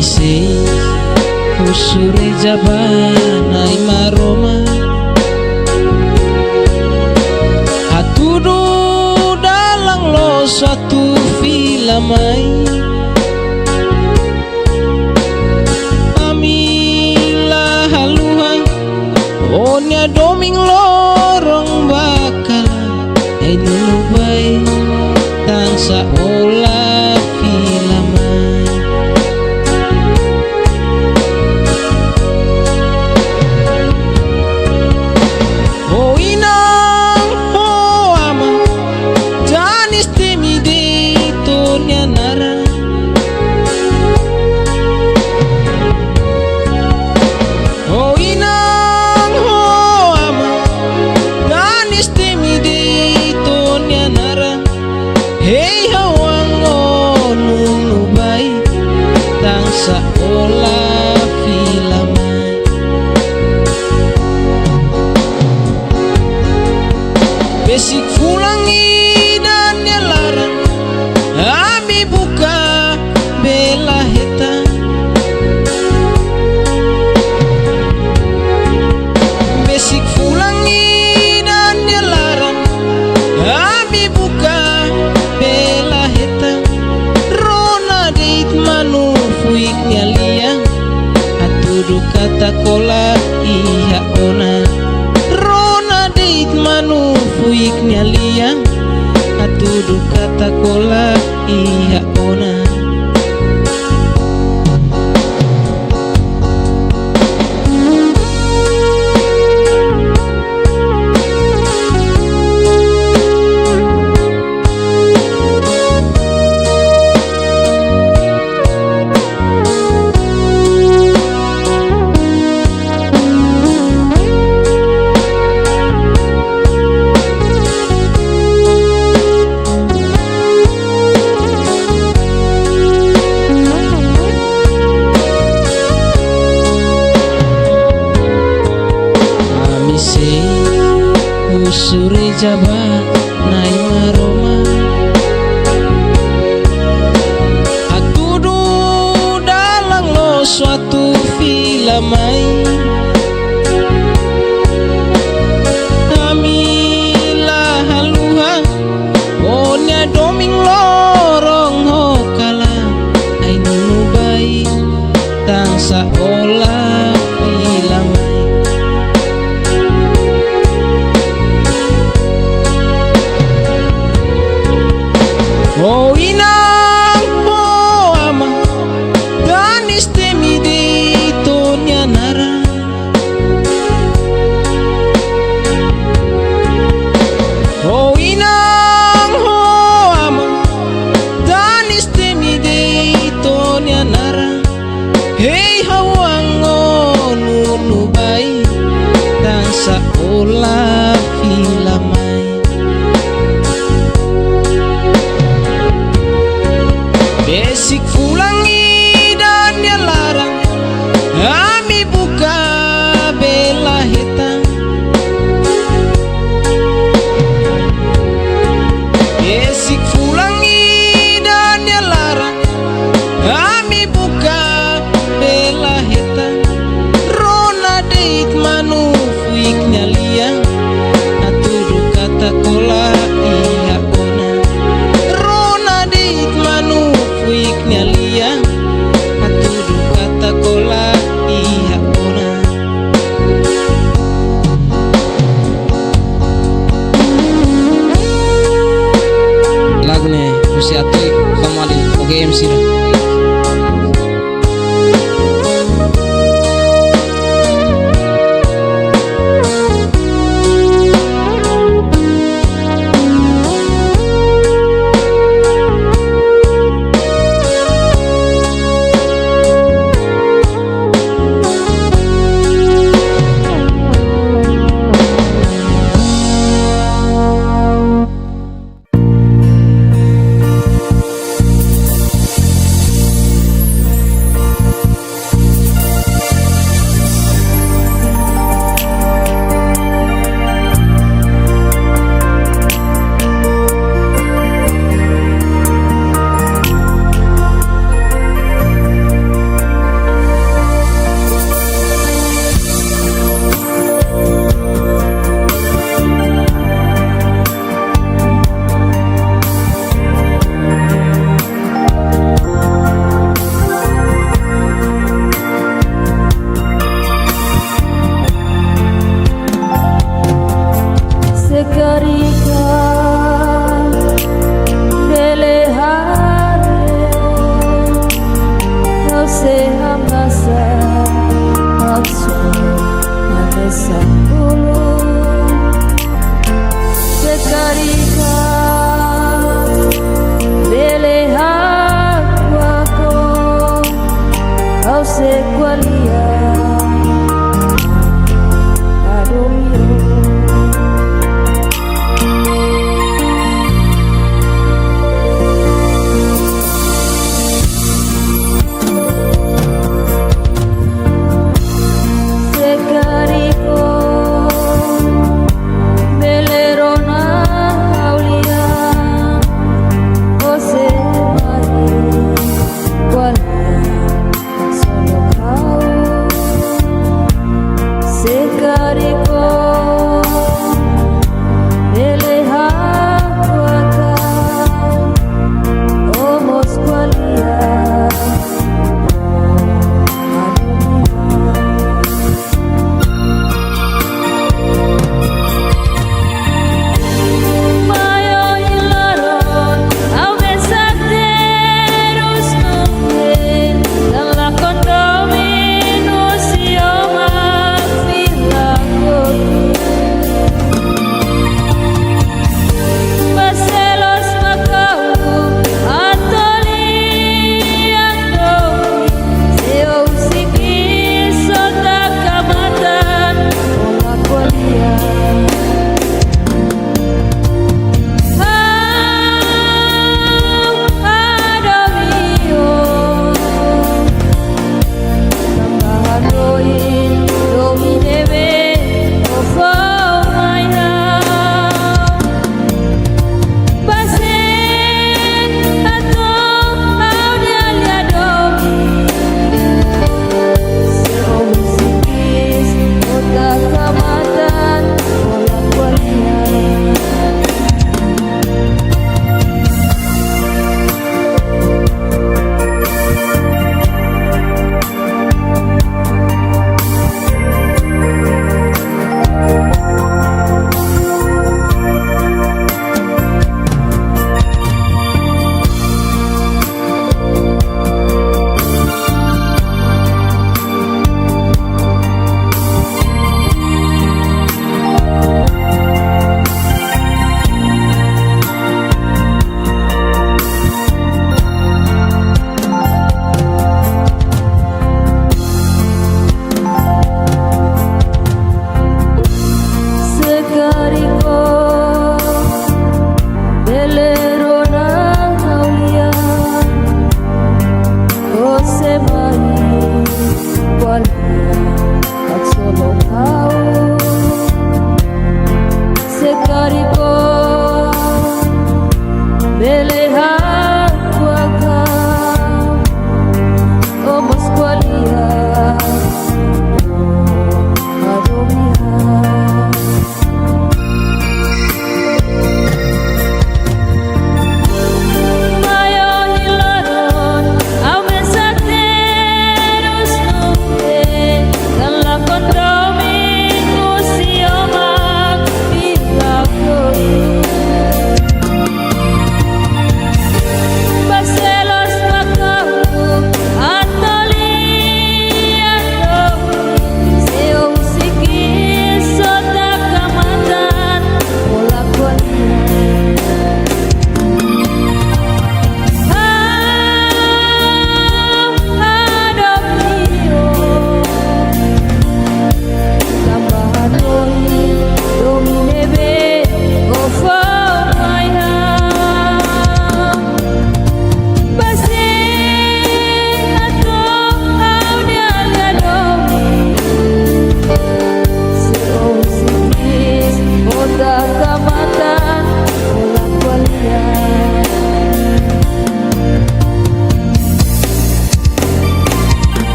Sei husu reza ba Na'i Maromak, hatudu dalan loos atu fila mai. Ami la haluha ó-nia domin loron ba kalan, ai-nonu bain, tansá ó la fila mai. Ó inan, ó aman, tanis temi de'it ó-nia naran. Ó inan, ó aman, tanis temi de'it ó-nia naran. Hei ha'u-an, ó nonu bain, tansá ó la fila mai. Besik fulan ida nia laran, ami buka bee la hetan. Besik fulan ida nia laran, ami buka bee la hetan. Rona de'it manu fuik nia lian, hatudu katak ó la iha ona. Rona de'it manu fuik nia lian, hatudu katak ó la iha ona. Ami sei husu reza ba Na'i Maromak, hatudu dalan loos atu fila mai. Ami la haluha ó-nia domin loron ho kalan, ai-nonu bain, tansá ó la fila mai. Ó inan, ó aman, tanis temi de'it ó-nia naran. Ó inan, ó aman, tanis temi de'it ó-nia naran. Hei ha'u-an, ó nonu bain, tansá ó la fila mai. Besik fulan ida nia laran, Sapulu. Se karik bele hakuak, ha'u sei ko'alia hadomi ó. Se karik bele rona ha'u-nia, ó sei mai ko'alia hasoru ha'u.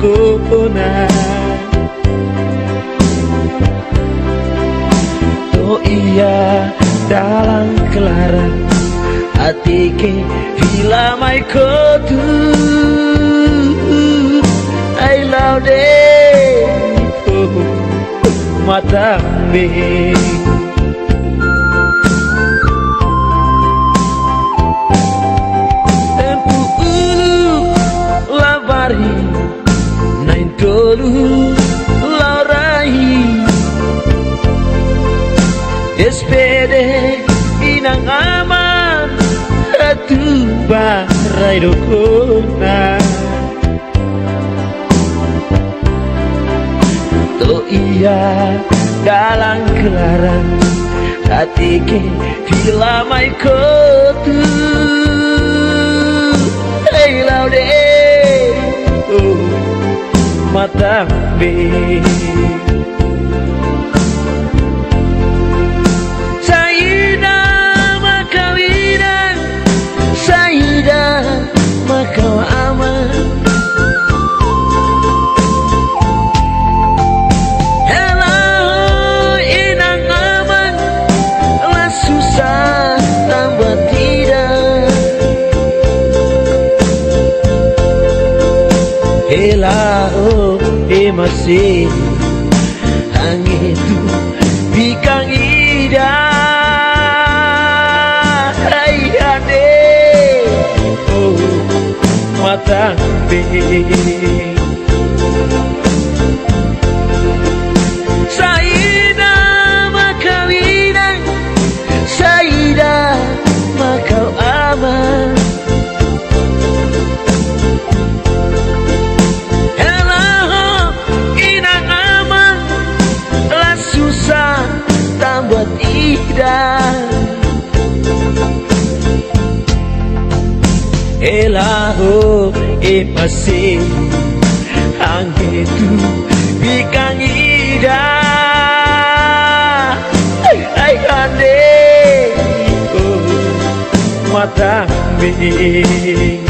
kona. To'o iha dalan klaran, hateke fila mai kotuk. Ai la'o de'it, oh, matan-been. Tempu uluk labarik, na'in-tolu la'o rai. Despede inan-aman, atu bá rai dook ona. To'o iha dalan klaran, hateke fila mai kotuk. Ai la'o de'it, oh, matan-been. Saida mak ha'u inan, saida mak ha'u aman. Hela ho inan-aman, la susar tanba ida. Hela ho ema seluk, hanggetu bikan ida. Ai ha'u-nia, oh, matan-been. Saida mak ha'u inan, saida mak ha'u aman. Hela ho inan-aman, la susar tanba ida. Hela ho ema seluk, hanggetu bikan ida. Ai ha'u-nia, oh, matan-been.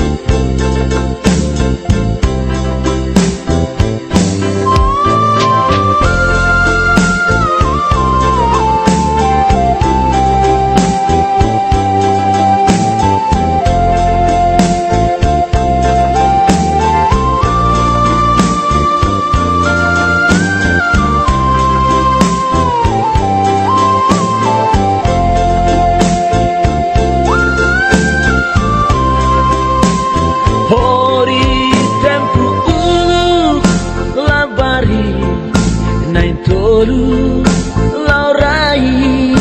Hori tempu uluk labarik, na'in-tolu la'o rai.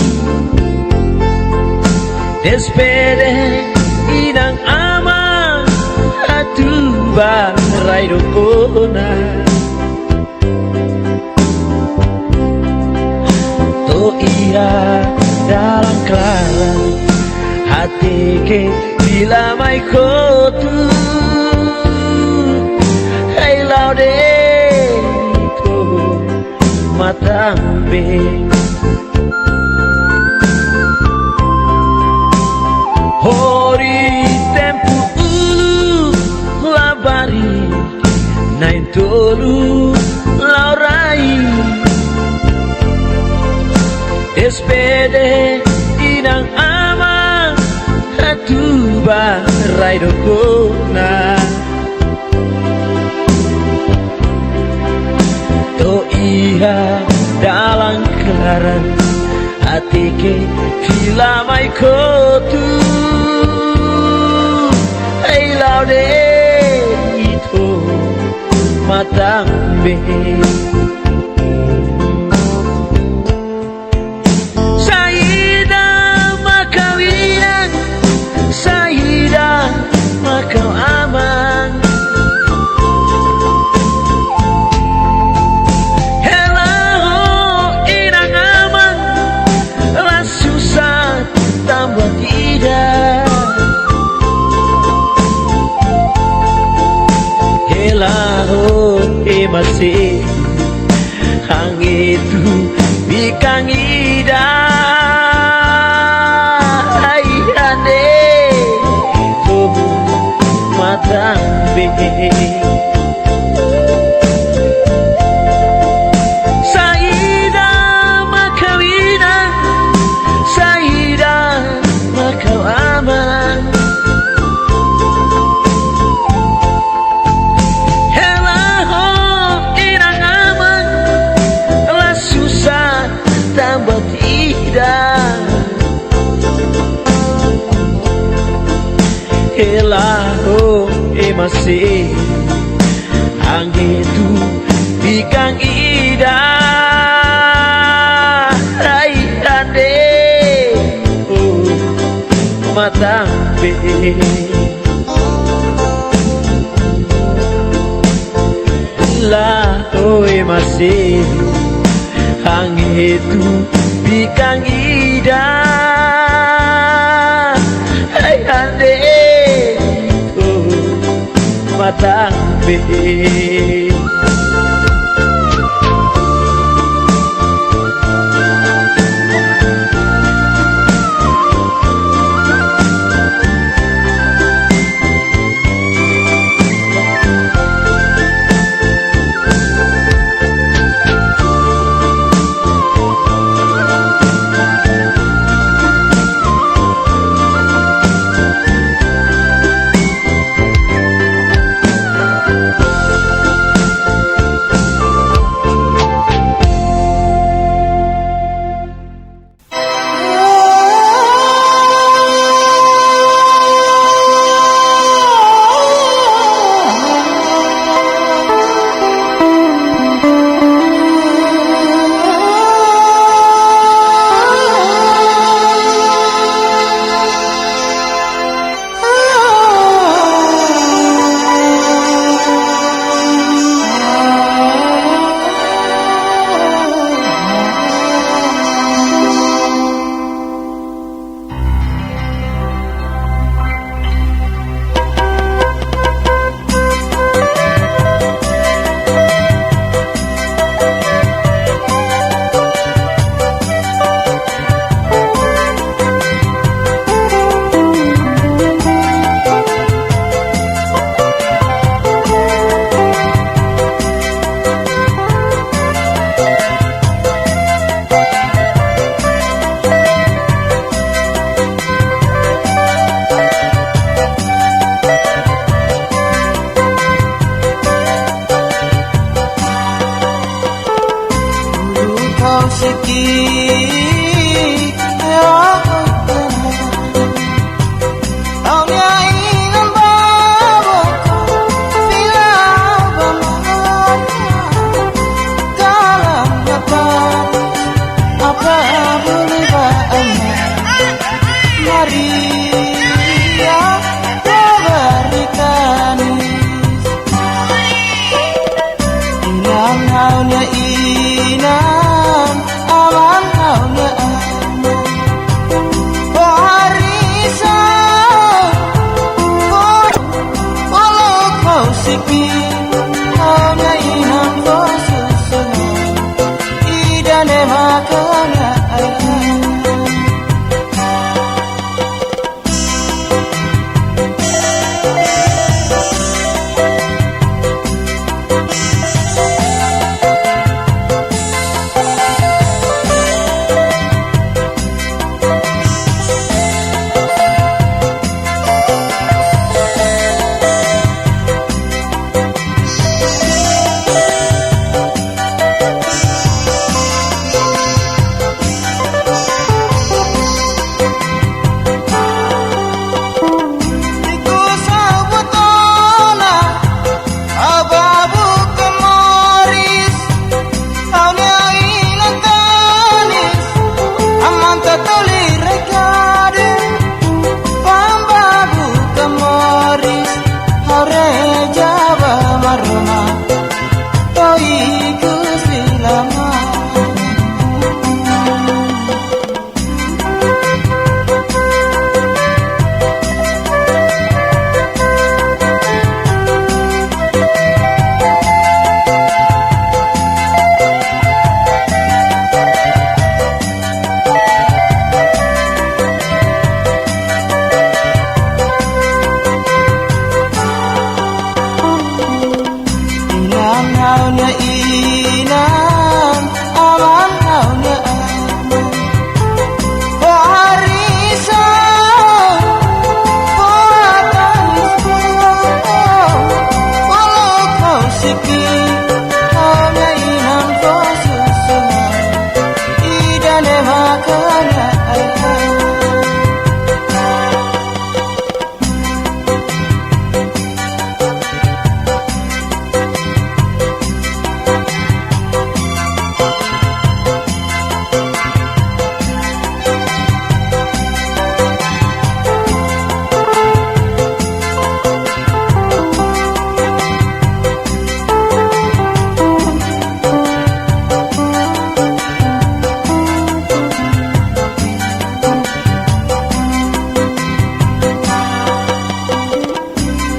Despede inan-aman, atu bá rai dook ona. To'o iha dalan klaran, hateke fila mai kotuk. Ai la'o de'it, oh, matan-been. Hori tempu uluk labarik, na'in-tolu la'o rai. Despede inan-aman, atu bá rai dook ona. To'o iha dalan klaran, hateke fila mai kotuk. Ai la'o de'it, oh, matan-been. Saida mak ha'u inan, saida mak ha'u aman. Hela ho inan-aman, la susar tanba ida. Hela ho ema seluk, hanggetu bikan ida. Ai ha'u-nia, oh, matan-been. Buat ida, hela ho ema seluk, ha'u hetu bikan ida. Ai ande, oh, matan be. Hela ho ema seluk, ha'u hetu bikan ida. Ai ande, oh, matan be. Maria, Maria, Inan ha'u-nia inan, aman ha'u-nia aman.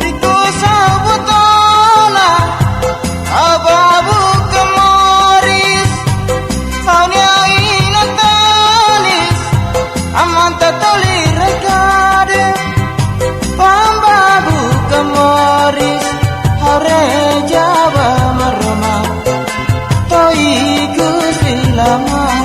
Ikus ha'u butola, ha'u bá buka moris, ha'u-nia inan talis, amanta toli rekade, ha'u bá buka moris, ha'u reza ba Maromak, to'o ikus fila mai.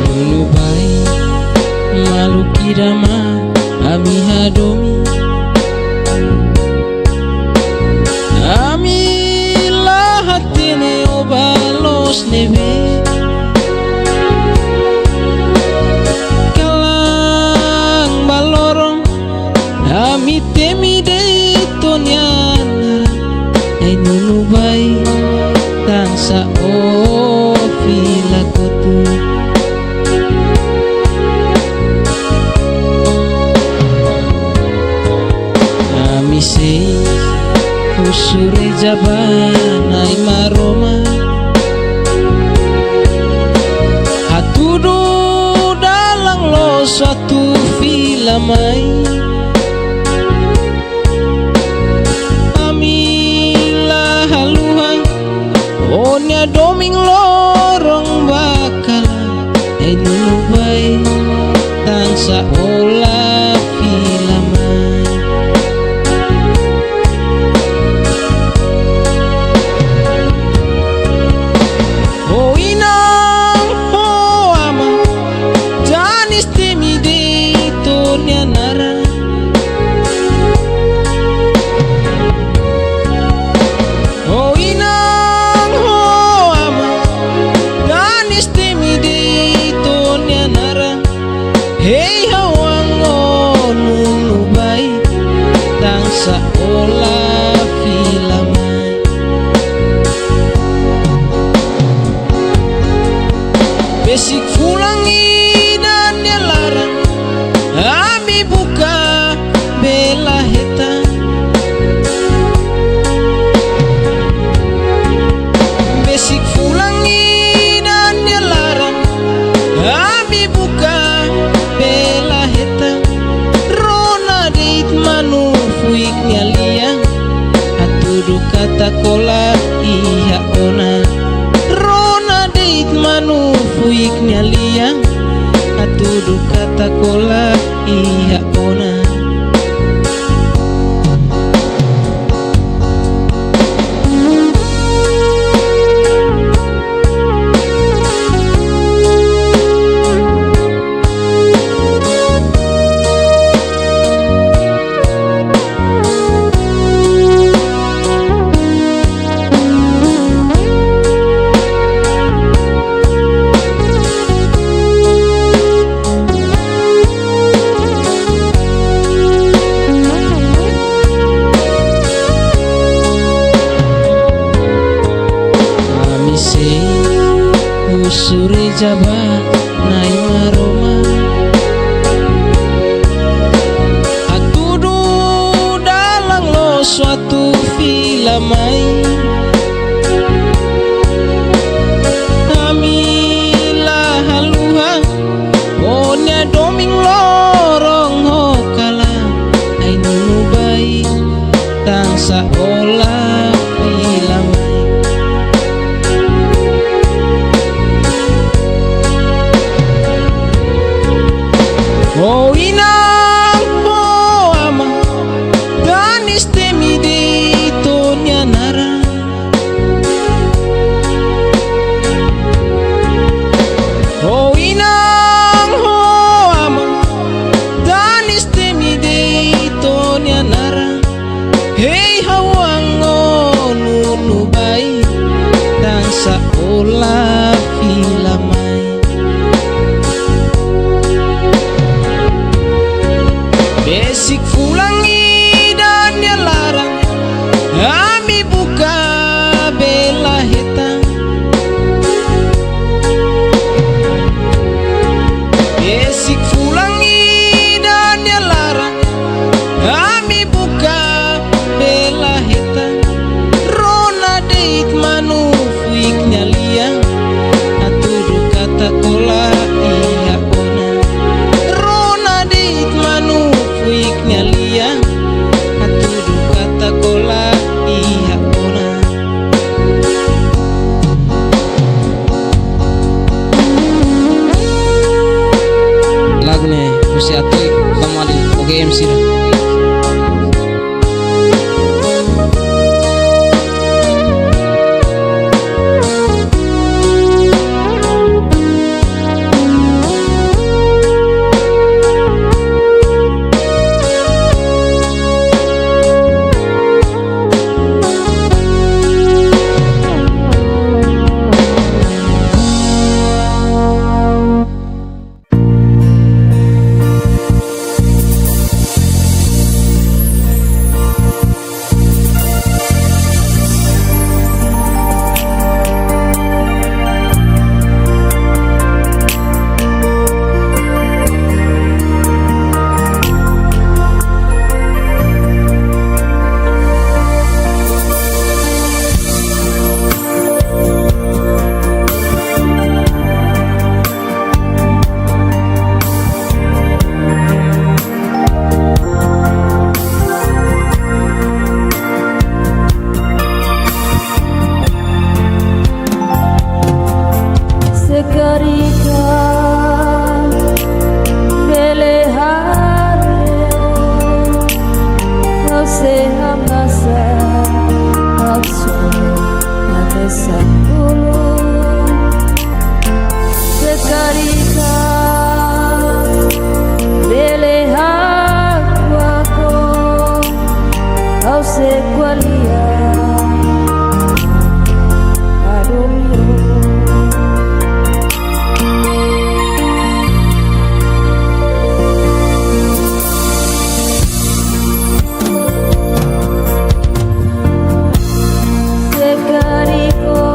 Nunu Bai, maluk ida mak ami hadomi. Ami la hatene ó bá loos ne'ebé. Kalan ba loron, ami temi de'it ó-nia naran. Ai Nunu Bai, tansá ó fila kotuk. Ami sei husu reza ba Na'i Maromak, hatudu dalan loos atu fila mai. Ami la haluha ó-nia domin loron ba kalan. Ai Nunu Bai, tansá ó la fila mai. Ó inan, ó aman, tanis temi de'it ó-nia naran. Ó inan, ó aman, tanis temi de'it ó-nia naran. Hei ha'u-nia ó Nunu Bai, tansá ó la fila mai. Besik fulan ida nia laran, ami buka bee la hetan. Besik fulan ida nia laran, ami buka bee la hetan. Rona de'it manu fuik nia lian, hatudu katak ó la iha ona. Rona de'it manu fuik nia lian, hatudu katak ó la iha ona. Sei husu reza ba Na'i Maromak. Hatudu dalan loos atu fila mai. Ami la haluha ó-nia domin loron ho kalan. Ai Nunu Bain, tansá ó la fila mai. Ó inan, ó aman, danis temi de'it ó-nia naran. Ó inan, ó aman, danis temi de'it ó-nia naran. Hei ha'u-an, ó Nunu Bain, tansá ó la fila mai. Besik fulan ida nia laran, ami buka bee la hetan. Besik fulan ida nia laran, ami buka bee la hetan. Rona de'it manu fuik nia lian, hatudu katak ó la iha ona. Rona de'it manu fuik nia lian, hatudu katak ó la iha ona. Lagu ne'e husi Atoik, Kamal, O G M sira. Se karik bele haree, ha'u sei hamnasa, ha'u sei hanesan ulun. Se karik bele hakuak ó, ha'u sei ko'alia hadomi ó. Se karik ó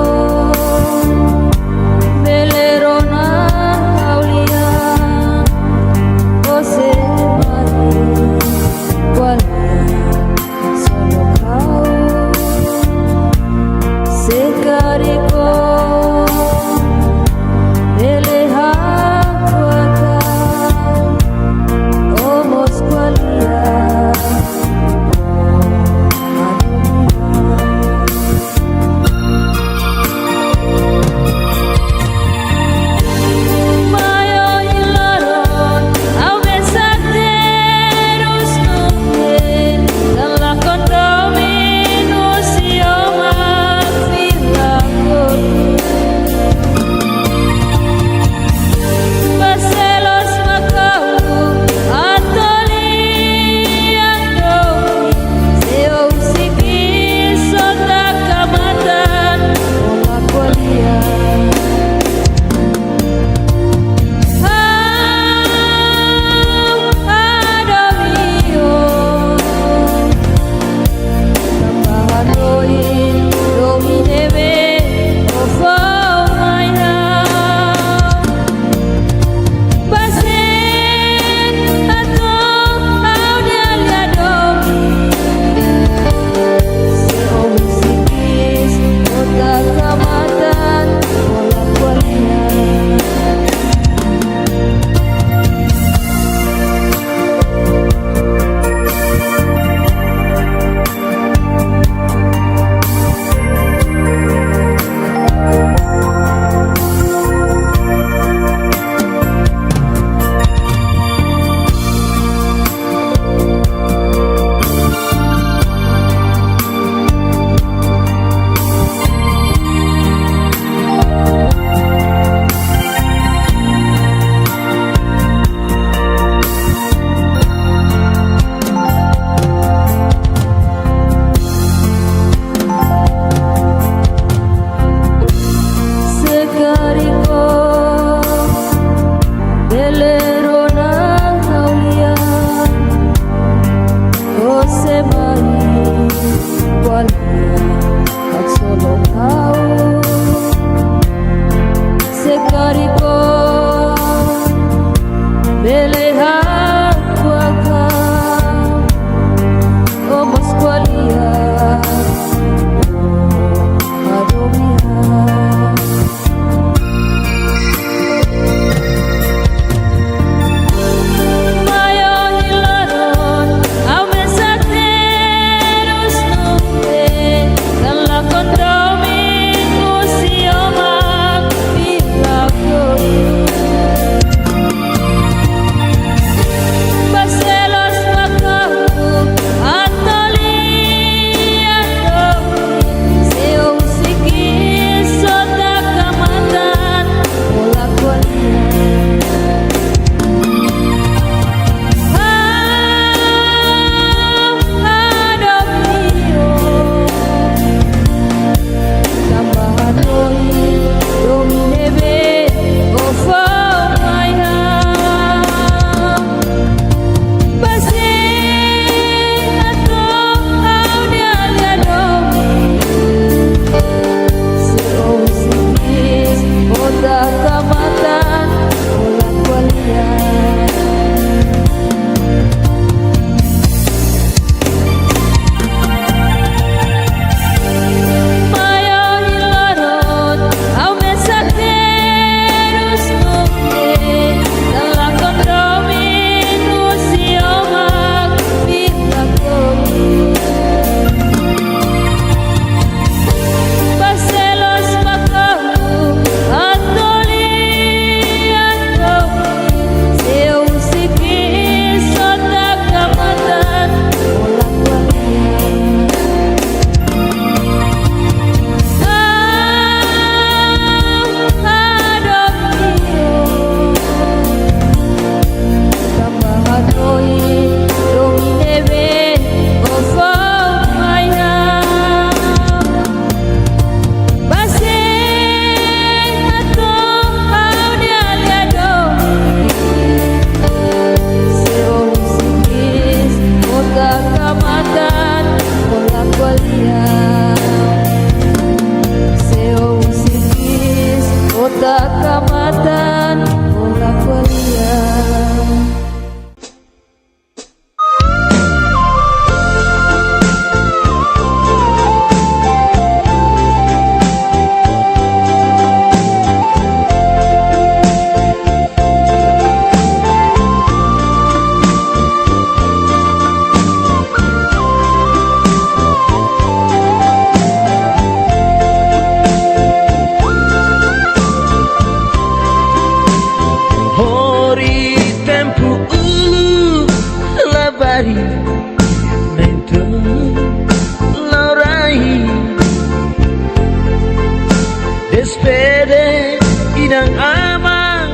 Despede inan-aman,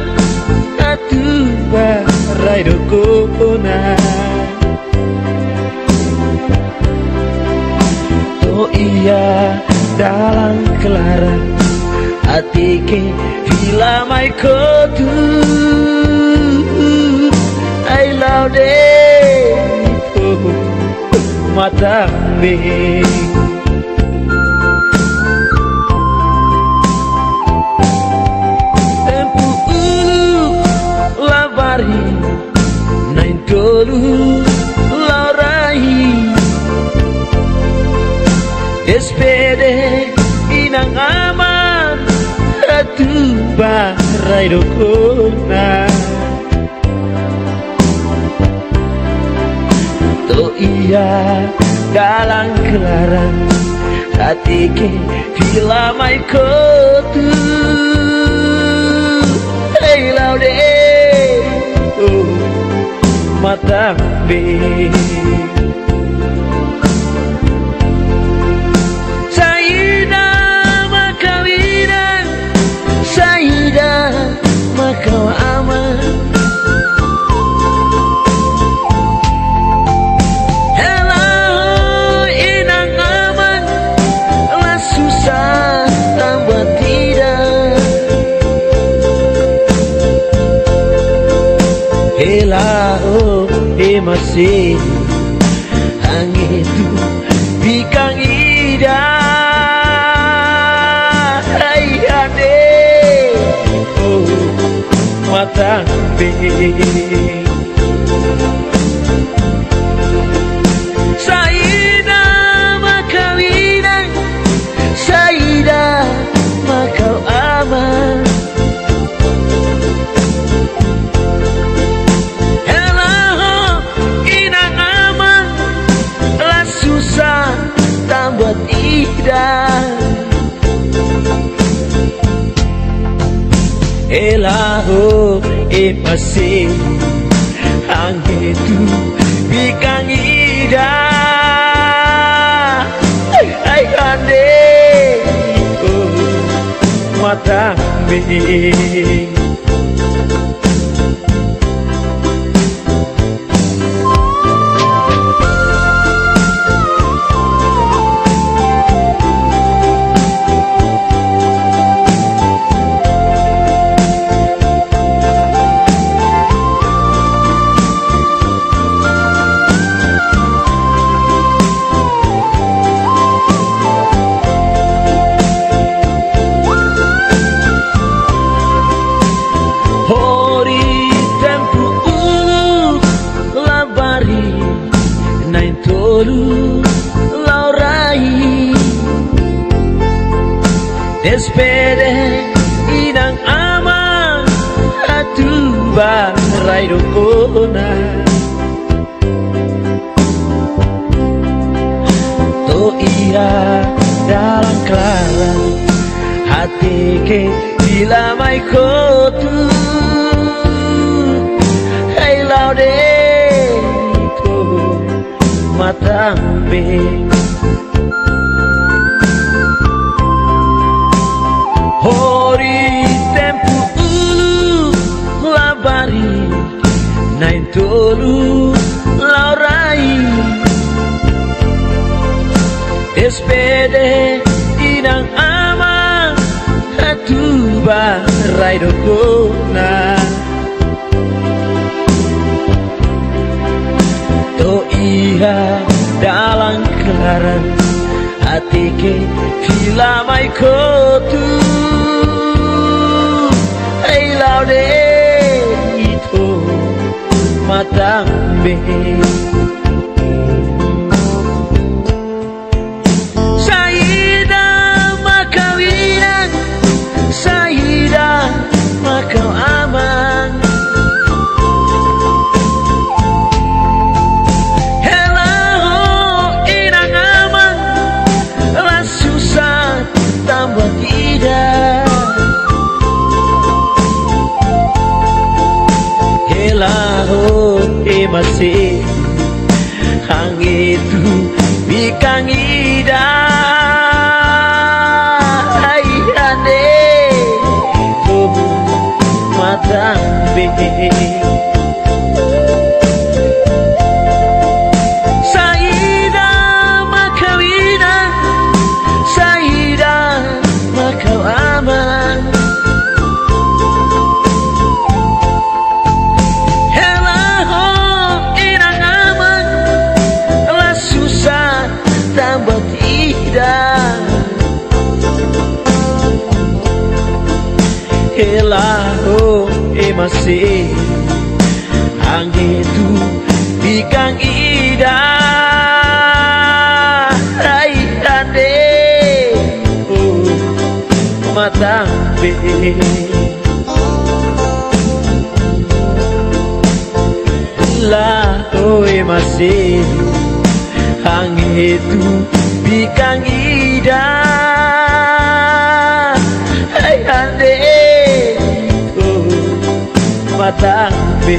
atu bá rai dook ona. To'o iha dalan klaran, hateke fila mai kotuk. Ai la'o de'it, oh, matan-been. Tempu uluk labarik, na'in-tolu la'o rai. Despede inan-aman, atu bá rai dook ona. To'o iha dalan klaran, hateke fila mai kotuk. Ai la'o de'it, oh, matan-been. Saida mak ha'u inan, saida mak ha'u aman. Hela ho inan-aman, la susar tanba ida. Hela ho ema seluk, hahú tuir bikan ida. Ai ha'u de'it, oh, matan-been. Saida mak ha'u inan, saida mak ha'u aman. Hela ho inan-aman, la susar tanba ida. Hela ho ema seluk, hahú tuir bikan ida. Ai ha'u de'it, oh, matan-been. Hori tempu uluk labarik, na'in-tolu la'o rai. Despede inan-aman, atu bá rai dook ona. To'o iha dalan klaran, hateke fila mai kotuk. Ai la'o de'it, oh, matan-been. Hori tempu uluk labarik, na'in-tolu la'o rai. Despede inan-aman, atu bá rai dook ona. To'o iha dalan klaran, hateke fila mai kotuk. Ai la'o de'it, oh, matan-been. Saida mak ha'u inan, saida mak ha'u aman. Hela ho inan-aman, la susar tanba ida. Hela ho ema seluk, Tanba saida mak ha'u iha, saida mak ha'u aman. Hela ho inan-aman, la susar tanba ida. Hela ho ema seluk, hanghetu bikan ida. Ai ande, oh, matambe. Hela ho ema seluk, hanghetu bikan ida. Ai ande, oh, matambe.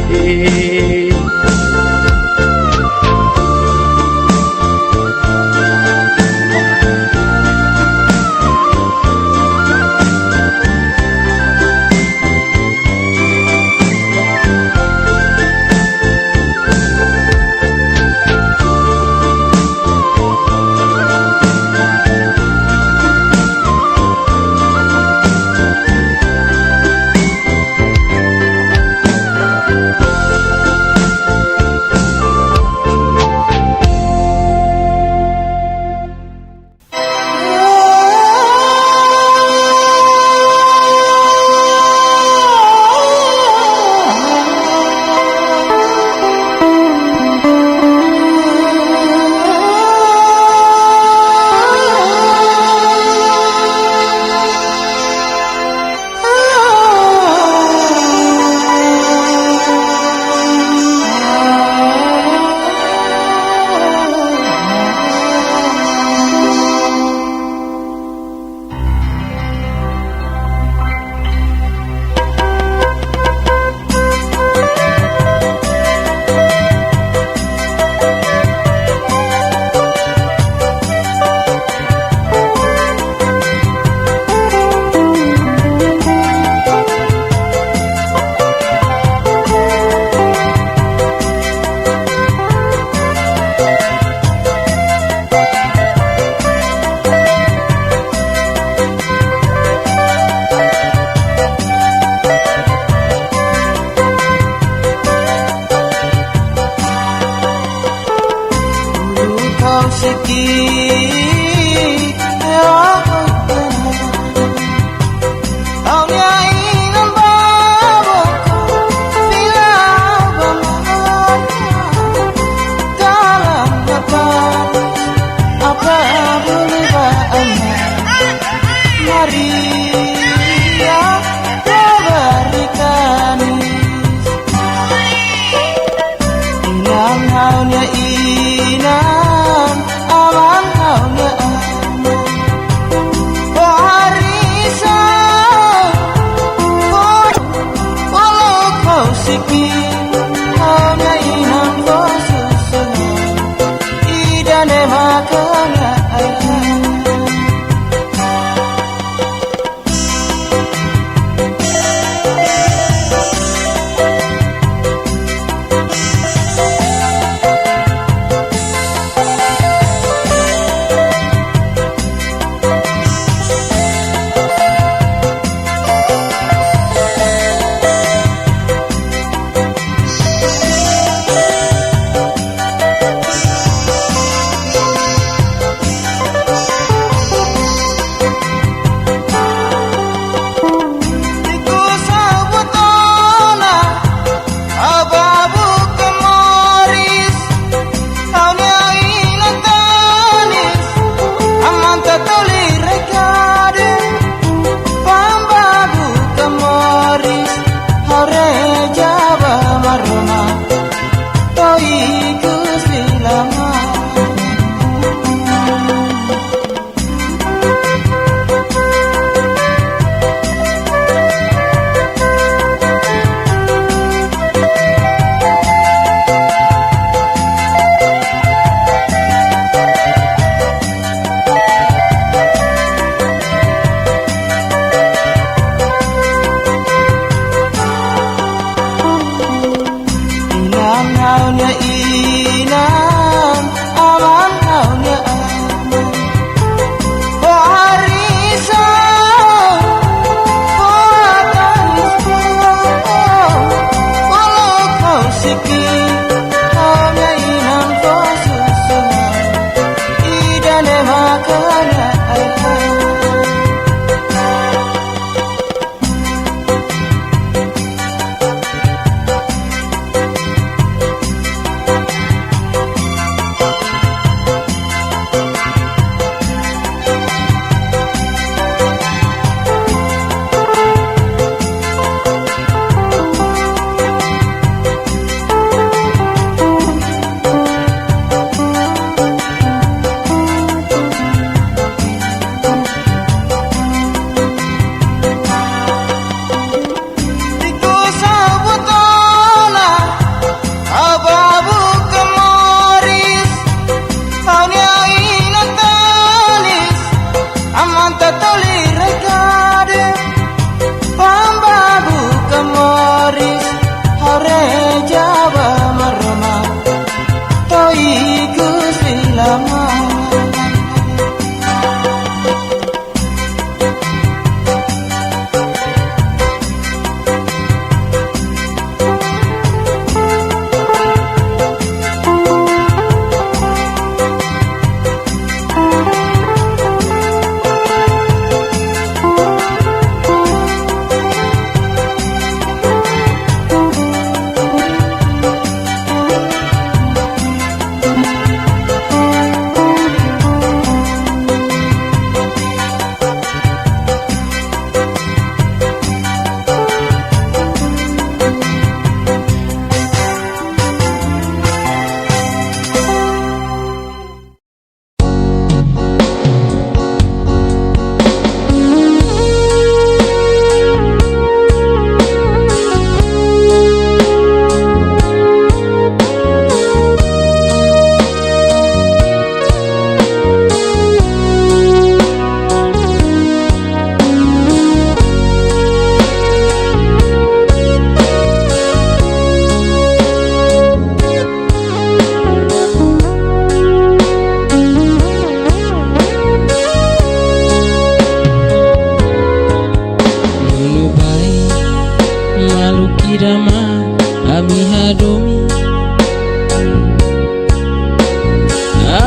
Ida mak ami hadomi.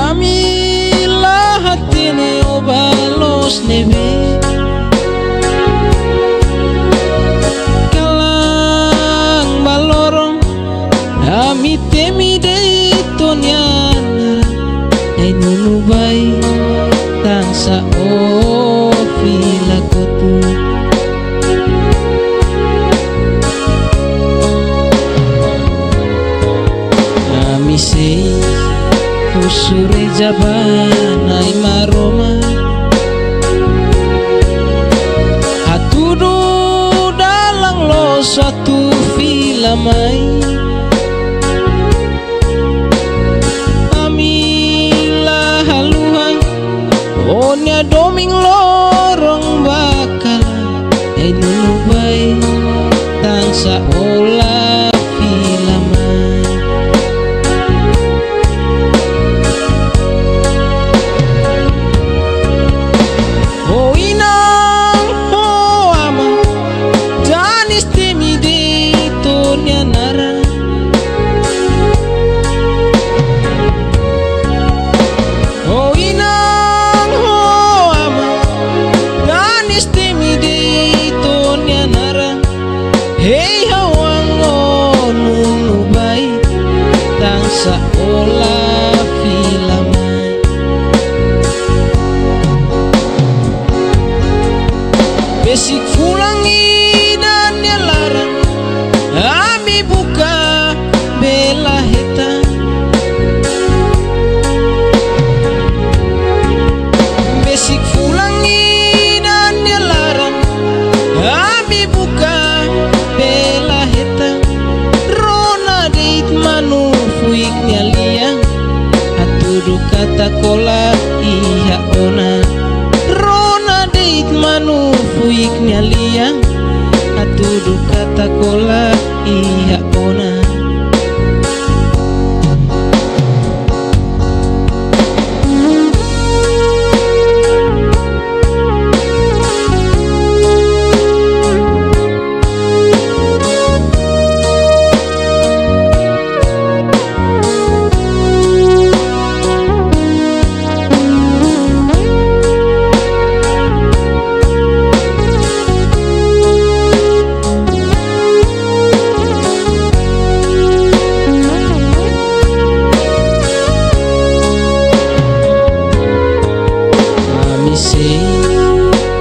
Ami la hatene o ba loos ne'ebé. Kalan ba loron, ami temi de'it Ó-nia naran, ai-nonu bain, tansá Ó fila kotuk. Ami sei husu reza ba Na'i Maromak, hatudu dalan loos atu fila mai. Ami la haluha Ó-nia domin loron ba kalan, ai-nonu bain, tansá Ó la fila mai. Ó inan, ó aman, danis temi de'it Ó-nia naran. Ó inan, ó aman, danis temi de'it Ó-nia naran. Hein ha'u-an, ó nonu bain, tansá Ó la fila mai. Besik fulan ida nia laran, ami buka bee la hetan. Besik fulan ida nia laran, ami buka bee la hetan. Rona de'it manu fuik nia lian, hatudu katak Ó la iha ona. Rona de'it manu fuik nia lian, hatudu katak Ó la iha ona. Ami sei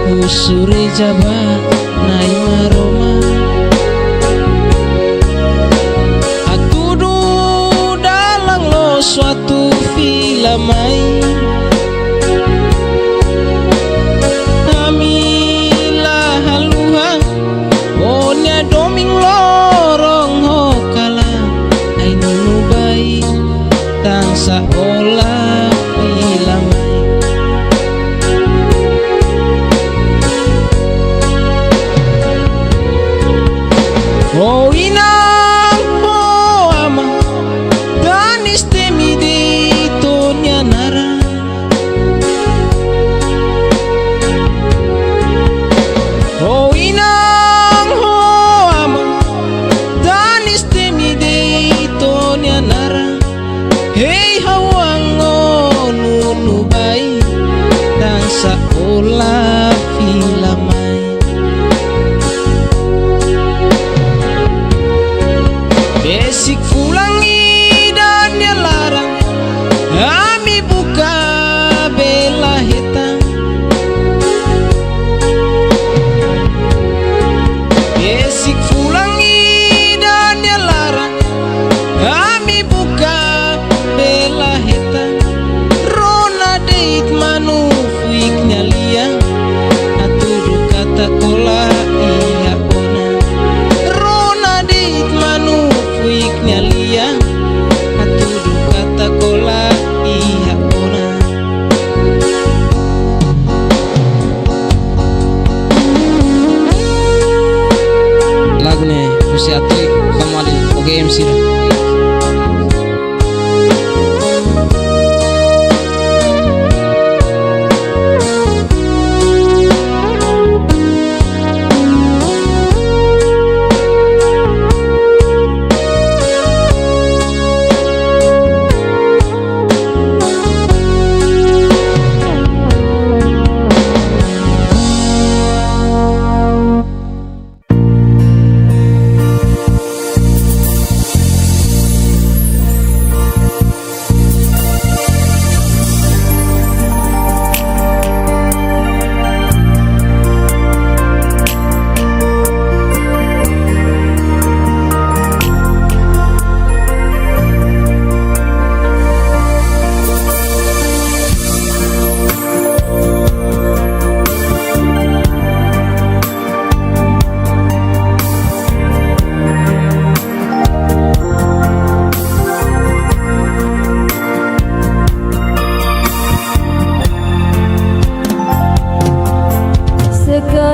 husu reza ba Na'i Maromak, hatudu dalan loos atu fila mai. Ami la haluha Ó-nia domin loron ho kalan, ai-nonu bain, tansá Ó la fila mai. Ó inan, ó aman, danis temi de'it Ó-nia naran. Ó inan, ó aman, danis temi de'it Ó-nia naran. Hein ha'u-an, ó nonu bain, tansá Ó la fila mai. Besik fulan ida nia laran, ami buka bee la hetan. Besik fulan ida nia laran, ami buka bee la hetan. Rona de'it manu fuik nia lian, hatudu katak Ó la iha ona. Rona de'it manu fuik nia lian, hatudu katak Ó la iha ona. Lagu ne'e husi Atrik Kamali, O G M sira.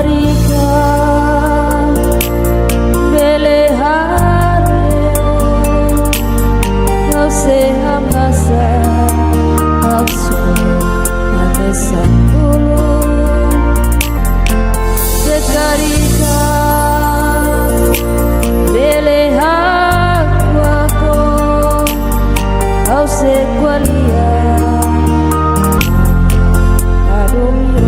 Ika bele haree, ha'u sei hamnasa, ha'u sei hanesan ulun. Se karik ita bele hakuak, ha'u sei ko'alia hadomi ó.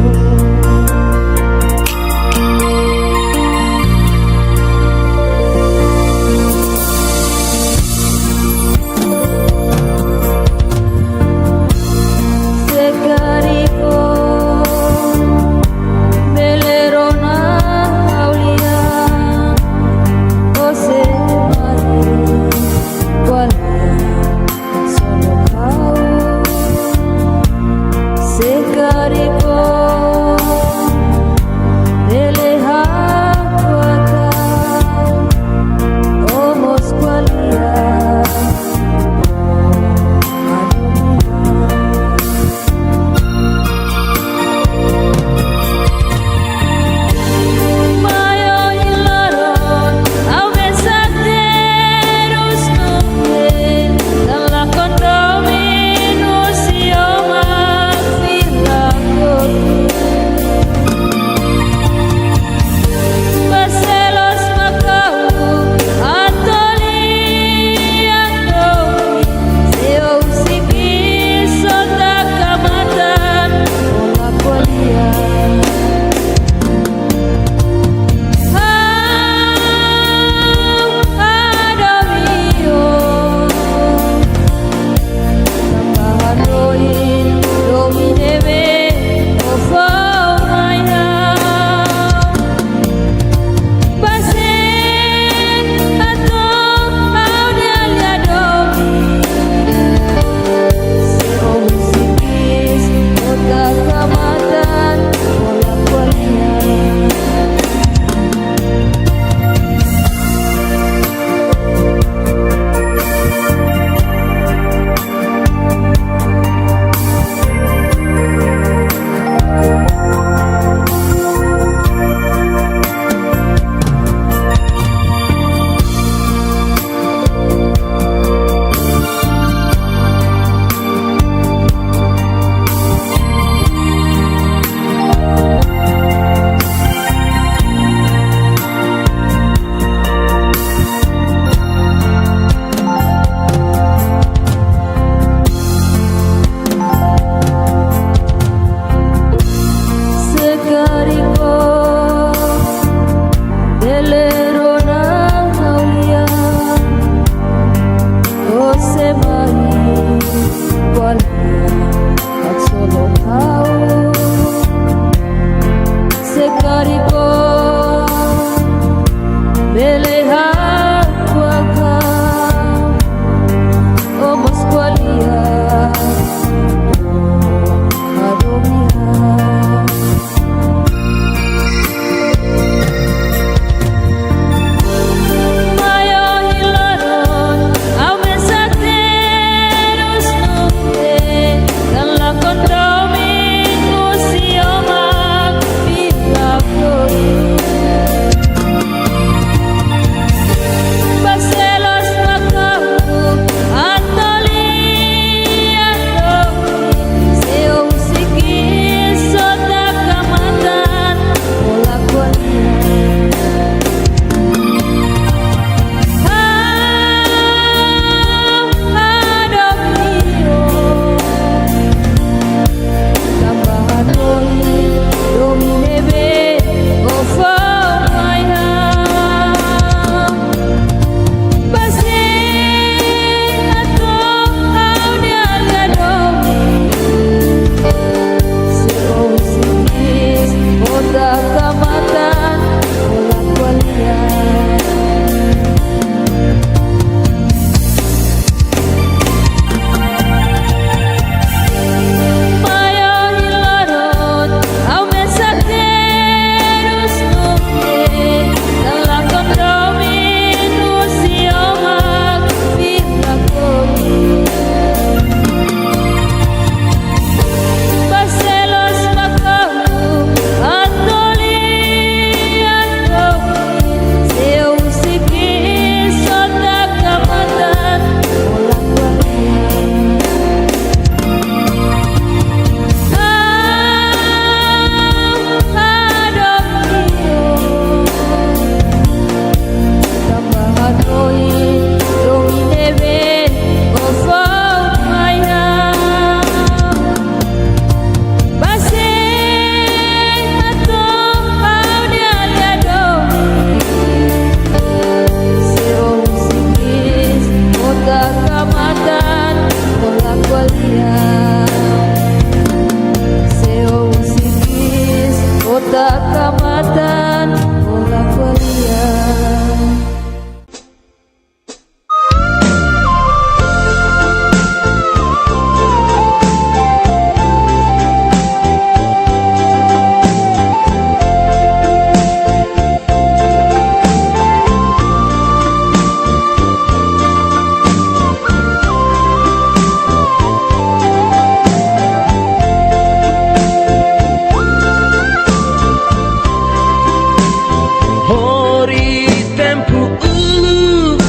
Tempu uluk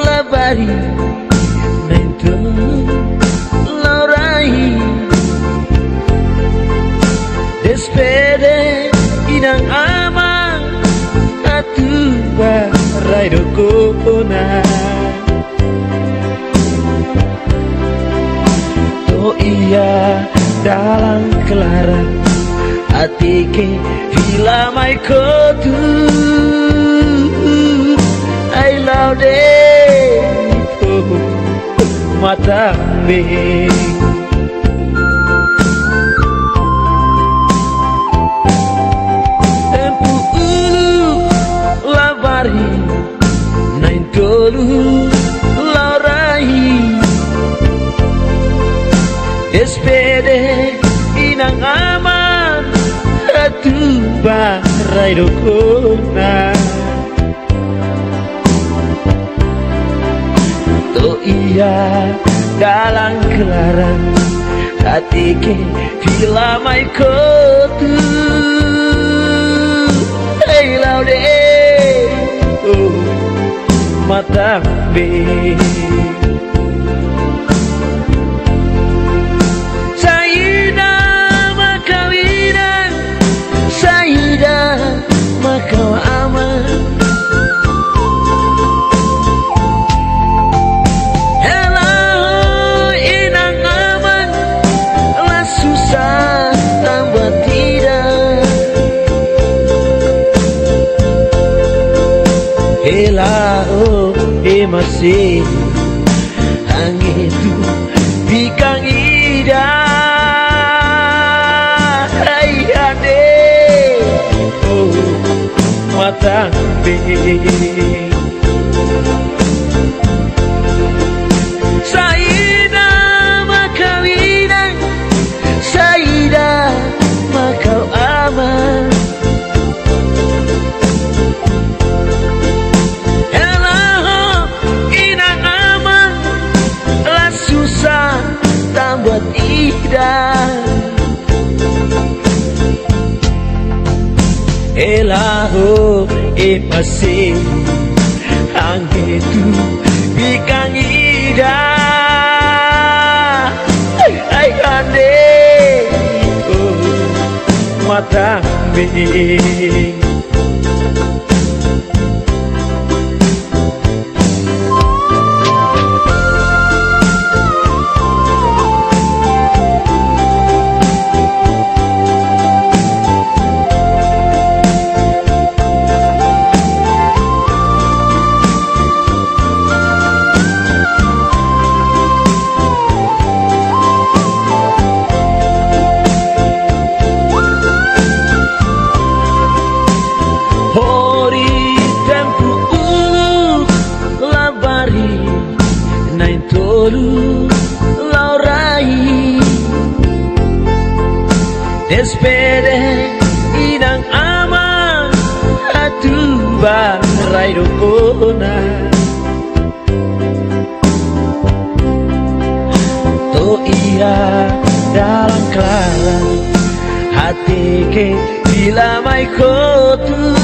labarik, na'in-tolu la'o rai. Despede inan-aman, atu bá rai dook ona. To'o iha dalan klaran, hateke fila mai kotuk. Ai la'o de'it, oh, matan-been. Tempu uluk labarik, na'in-tolu la'o rai. Despede inan-aman, atu bá rai dook ona. To'o iha dalan klaran, hateke fila mai kotuk. Ai la'o de'it, oh, matan-been. Saida mak ha'u inan, saida mak ha'u aman. Hela ho inan-aman, la susar tanba ida. Hela ho ema seluk, hanghetu bikan ida. Ai ha'u de'it, oh, matan-been. Saida mak ha'u inan, saida mak ha'u aman. Hela ho inan-aman, la susar tanba ida. Hela ho ema seluk, hanghetu bikan ida. Ai ha'u de'it, oh, matan-been. Hori tempu uluk labarik, na'in-tolu la'o rai. Despede inan-aman, atu bá rai dook ona. To'o iha dalan klaran, hateke fila mai kotuk.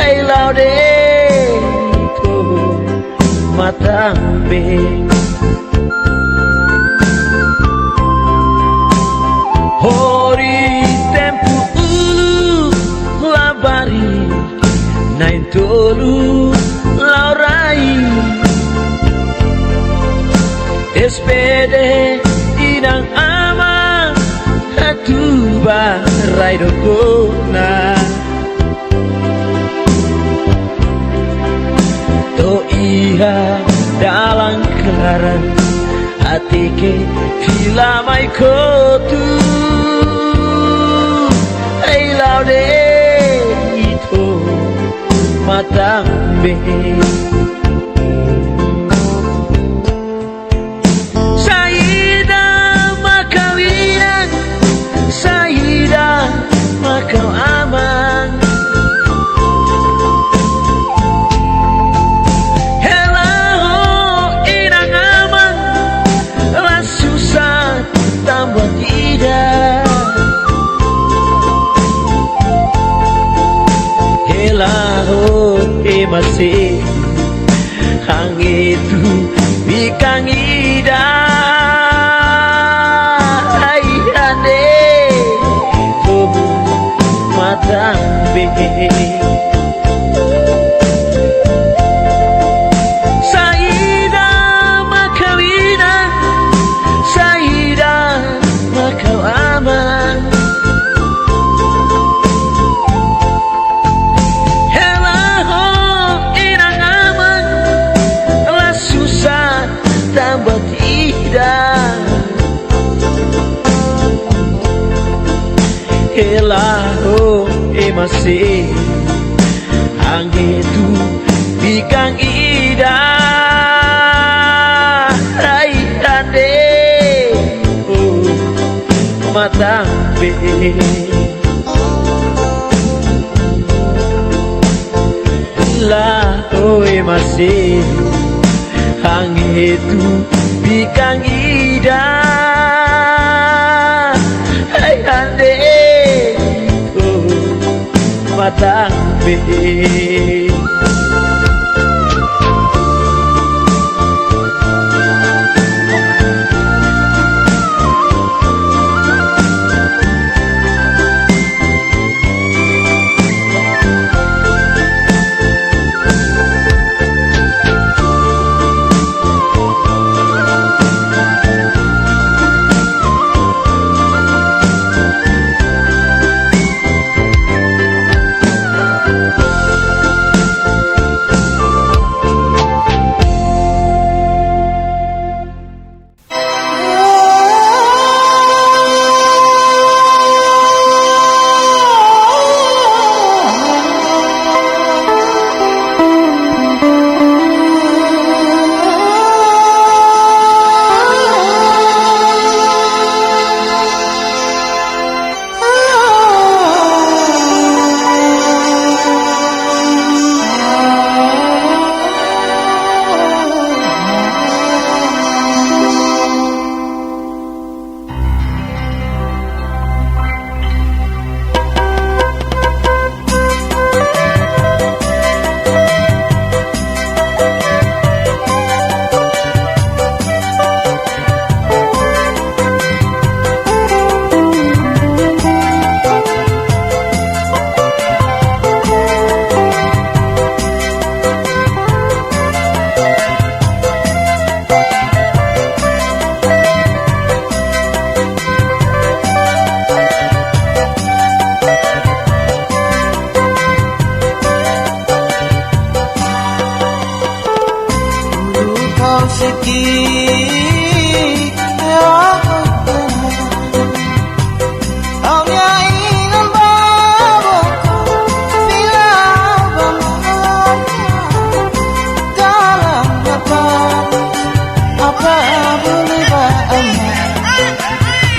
Ai la'o de'it, oh, matan-been. Hori tempu uluk labarik, na'in-tolu la'o rai. Despede inan-aman, atu bá rai dook ona. To'o iha dalan klaran, hateke fila mai kotuk. Ai la'o de'it, oh, matan-been. Saida mak ha'u inan, saida mak ha'u aman. Hela ho inan-aman, la susar tanba ida. Hela Ema sei hang'etu bikan ida, ai ande tobu matan be. Saida mak ha'u inan, saida mak ha'u aman. Hela ho inan-aman, la susar tanba ida. Hela ho ema sei hang'etu bikan ida, ai ande, oh, matan be. Hela ho ema sei hang'etu bikan ida, ai ande, oh, matan be.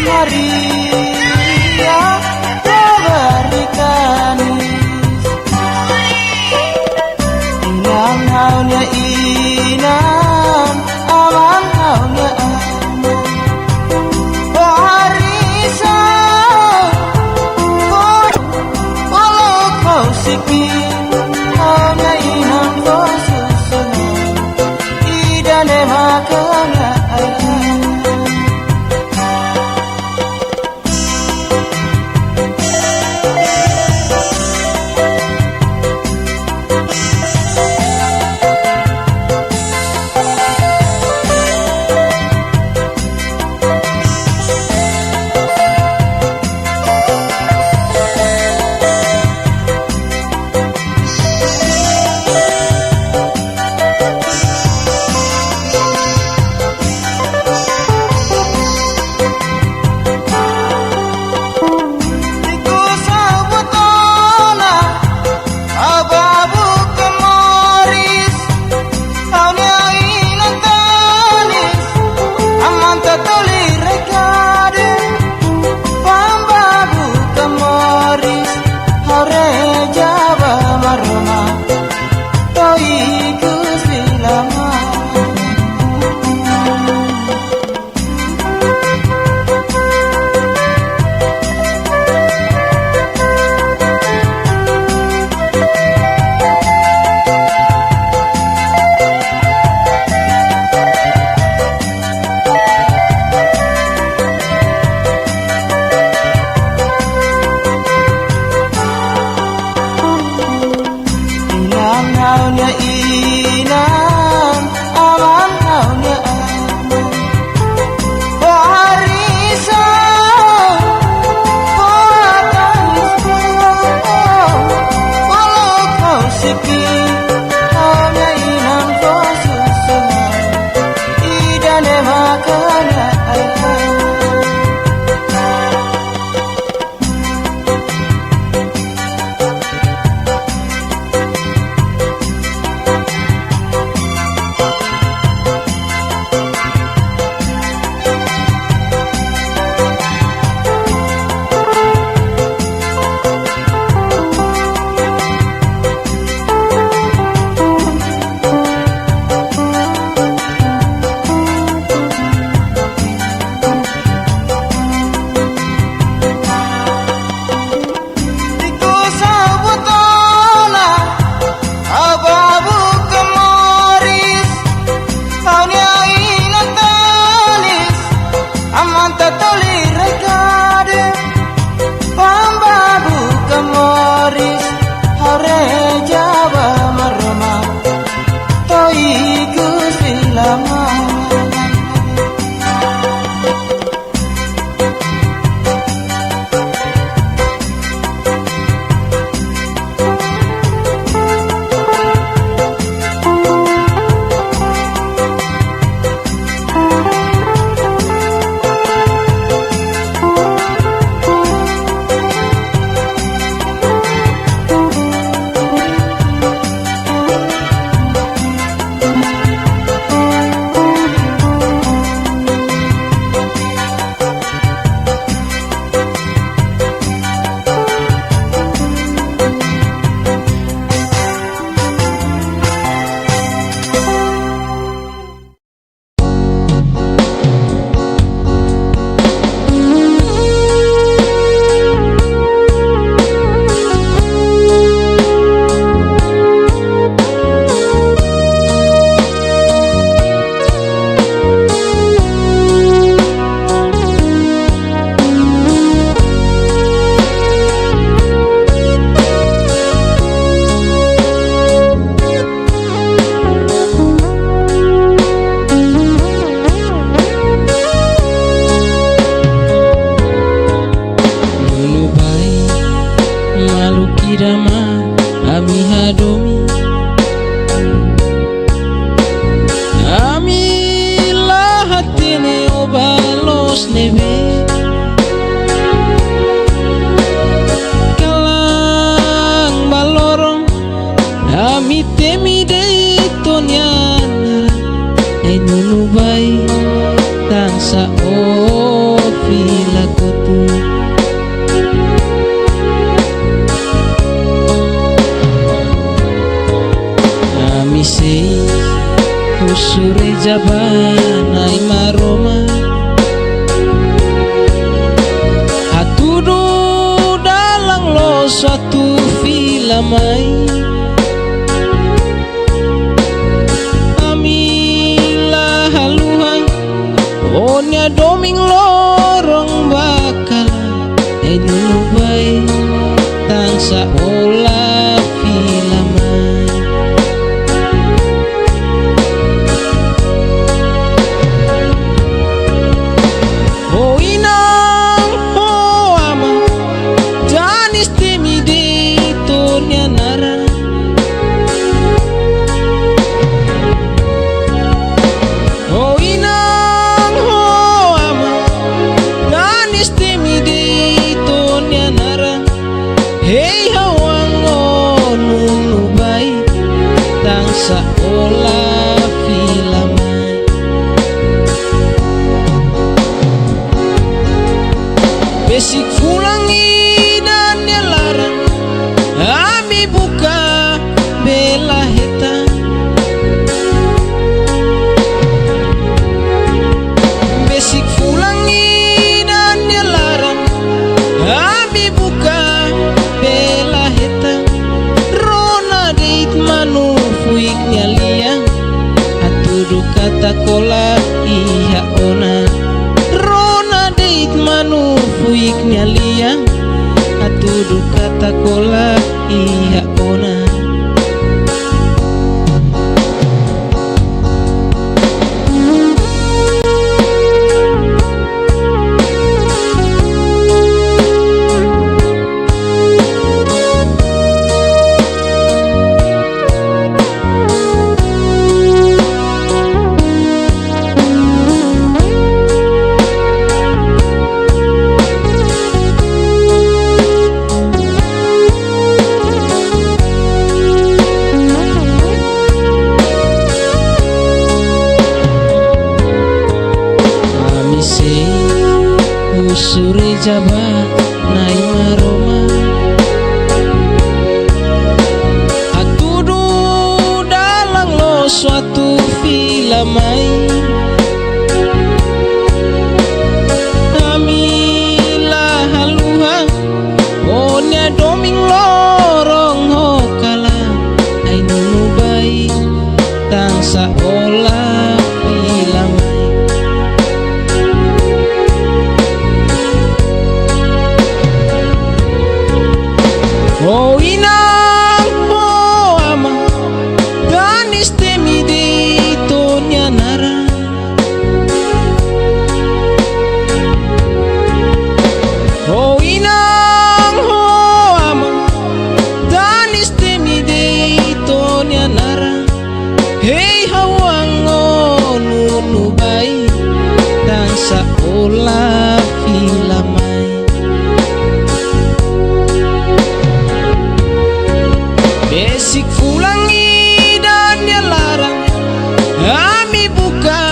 Maria, Maria, inan ha'u-nia inan, aman ha'u-nia aman. Ó haree sá, ó, ó loke ha'u sikin, ha'u-nia inan fó susar. Ida-ne'e mak ha'u-nia aman. Ama, ami hadomi. Ami la hatene ó bá loos ne'ebé. Kalan ba loron, ami temi de'it ó-nia naran. Ai Nunu Bai, tansá ó fila kotuk. Ami sei husu reza ba Nai Maromak. Hatudu dalan loos atu fila mai. Ami la haluha ó-nia domin loron ba kalan. Ai Nunu Bai, tansá ó la fila mai. Ó inan, ó aman, danis temi de'it ó-nia naran. Ó inan, ó aman, danis temi de'it ó-nia naran. Hei ha'u-nia ó Nunu Bai, tansá ó la fila mai. Besik fulan ida nia laran, ami buka bee la hetan. Besik fulan ida nia laran, ami buka bee la hetan. Rona de'it manu fuik nia lian, hatudu katak ó la iha ona. Rona de'it manu fuik nia lian, hatudu katak ó la iha ona. Ami sei husu reza ba Nai Maromak. Hatudu dalan loos atu fila mai. Ami la haluha ó-nia domin loron ho kalan. Ai Nunu Bai, tansá ó la fila mai. Ó inan, ó aman, danis temi de'it ó-nia naran. Ó inan, ó aman, danis temi de'it ó-nia naran. Hei ha'u-nia ó Nunu Bai, tansá ó la fila mai. Besik fulan ida nia laran, ami buka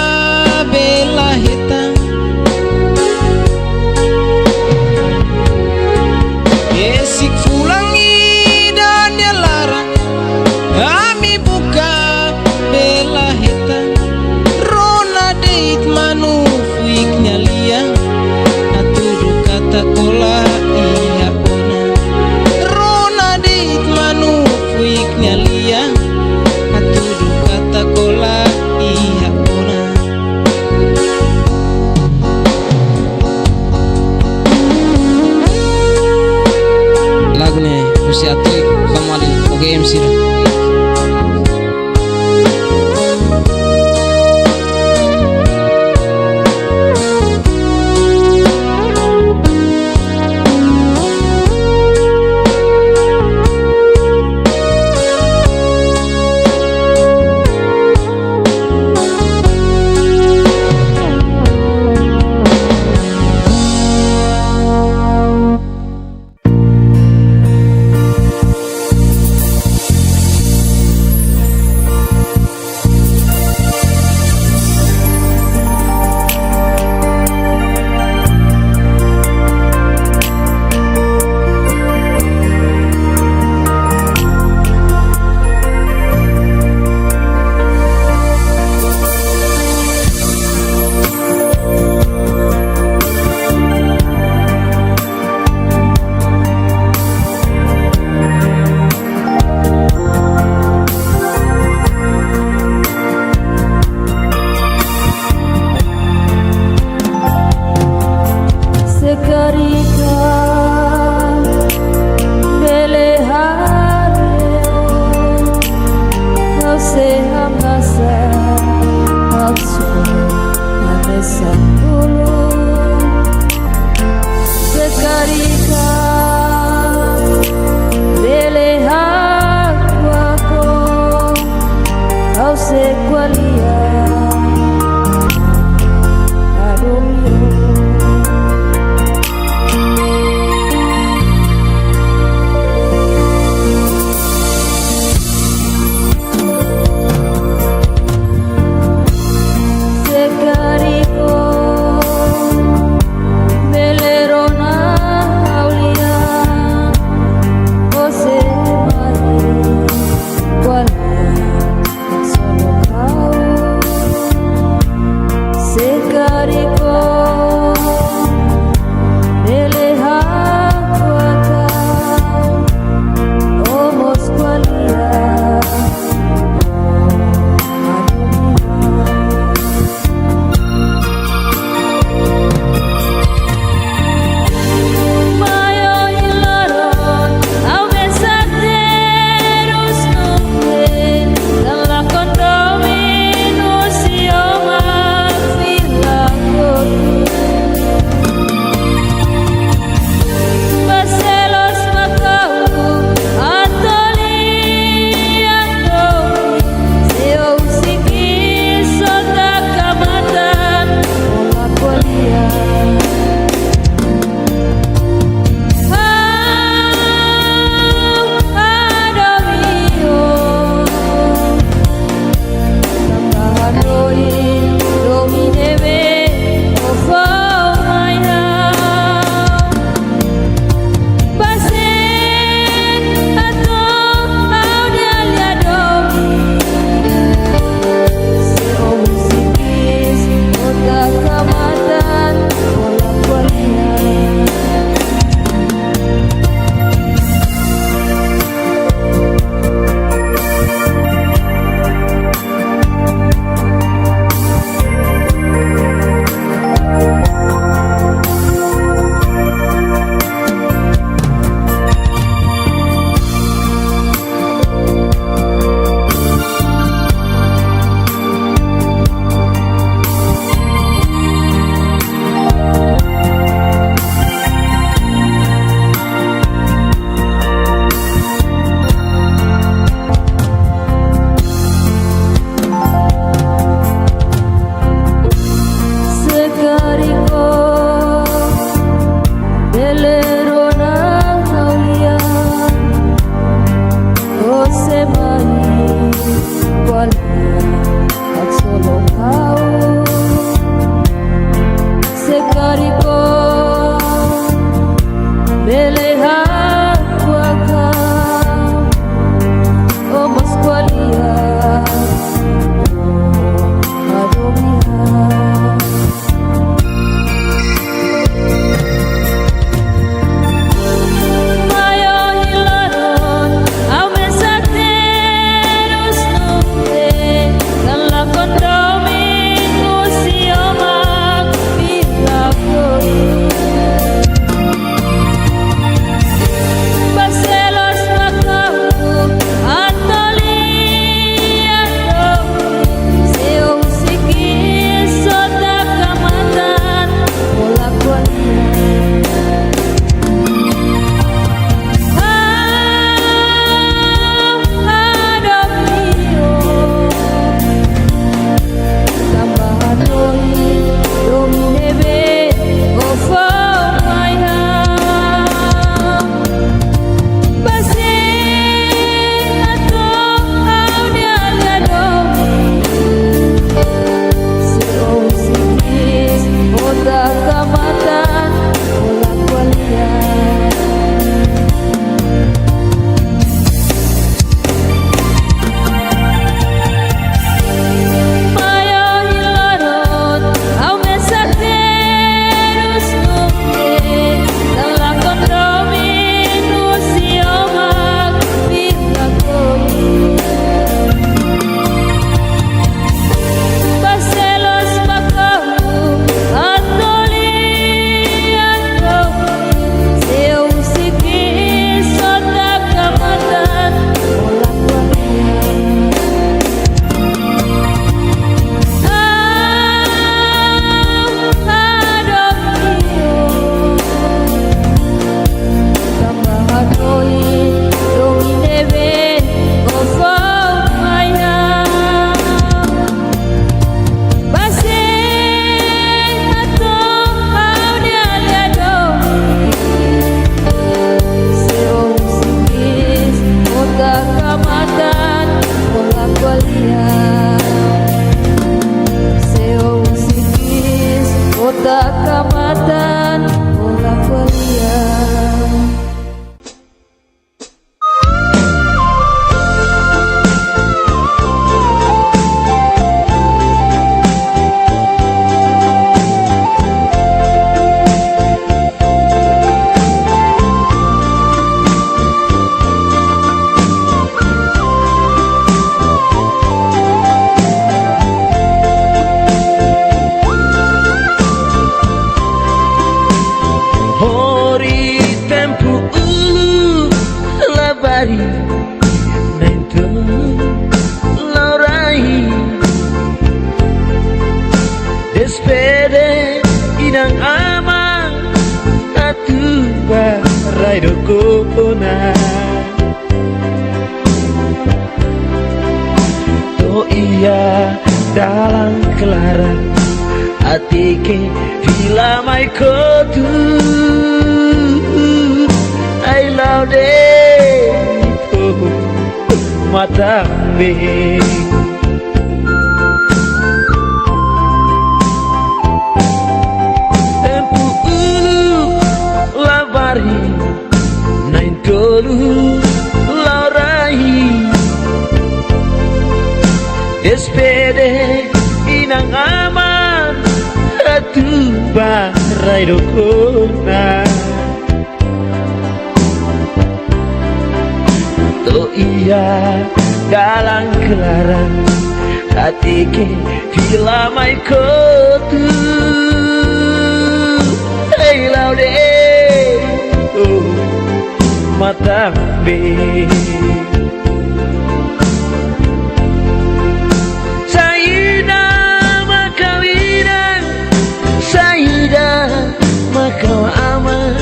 bee la hetan. Besik fulan ida nia laran, ami buka bee la hetan. Rona de'it manu fuik nia lian, hatudu katak ó la iha ona. Rona de'it manu fuik nia lian, hatudu katak ó la iha ona. Lagu ne'e husi Atlético Camaril, O G M sira. Sapulu. Se karik bele hakuak, ha'u sei ko'alia hadomi ó. Se karik ó Iha dalan klaran, hateke fila mai kotuk. Ai la'o de'it, oh, matan-been. Tempu uluk labarik, na'in-tolu la'o rai. Despede inan-aman, atu bá rai dook ona. To'o iha dalan klaran, hateke fila mai kotuk. Ai la'o de'it, oh, matan-been. Saida mak ha'u inan, saida mak ha'u aman.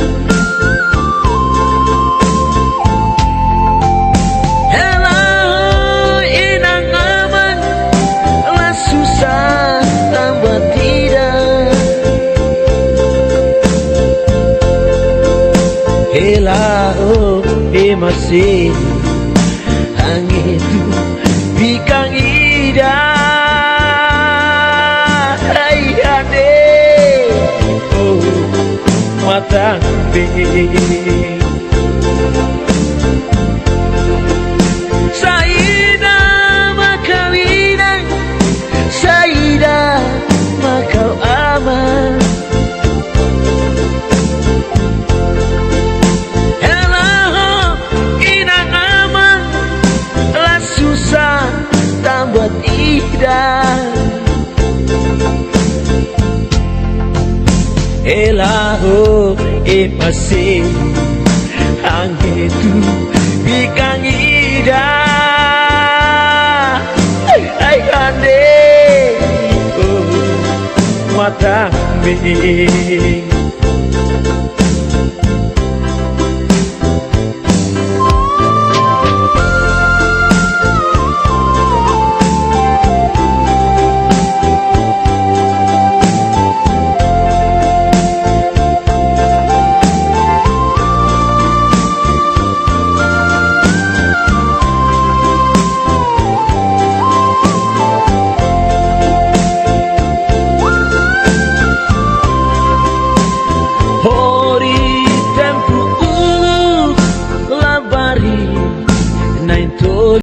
Hela ho inan-aman, la susar tan buat ida. Hela ho ema seluk, hanggetu bikan ida. Ai ha'u de'it, oh, matan-been. Saida mak ha'u inan, saida mak ha'u aman. Hela ho inan-aman, la susar tan buat ida. Hela ho ema seluk, hanggetu bikan ida. Ai ha'u de'it, oh, matan-been.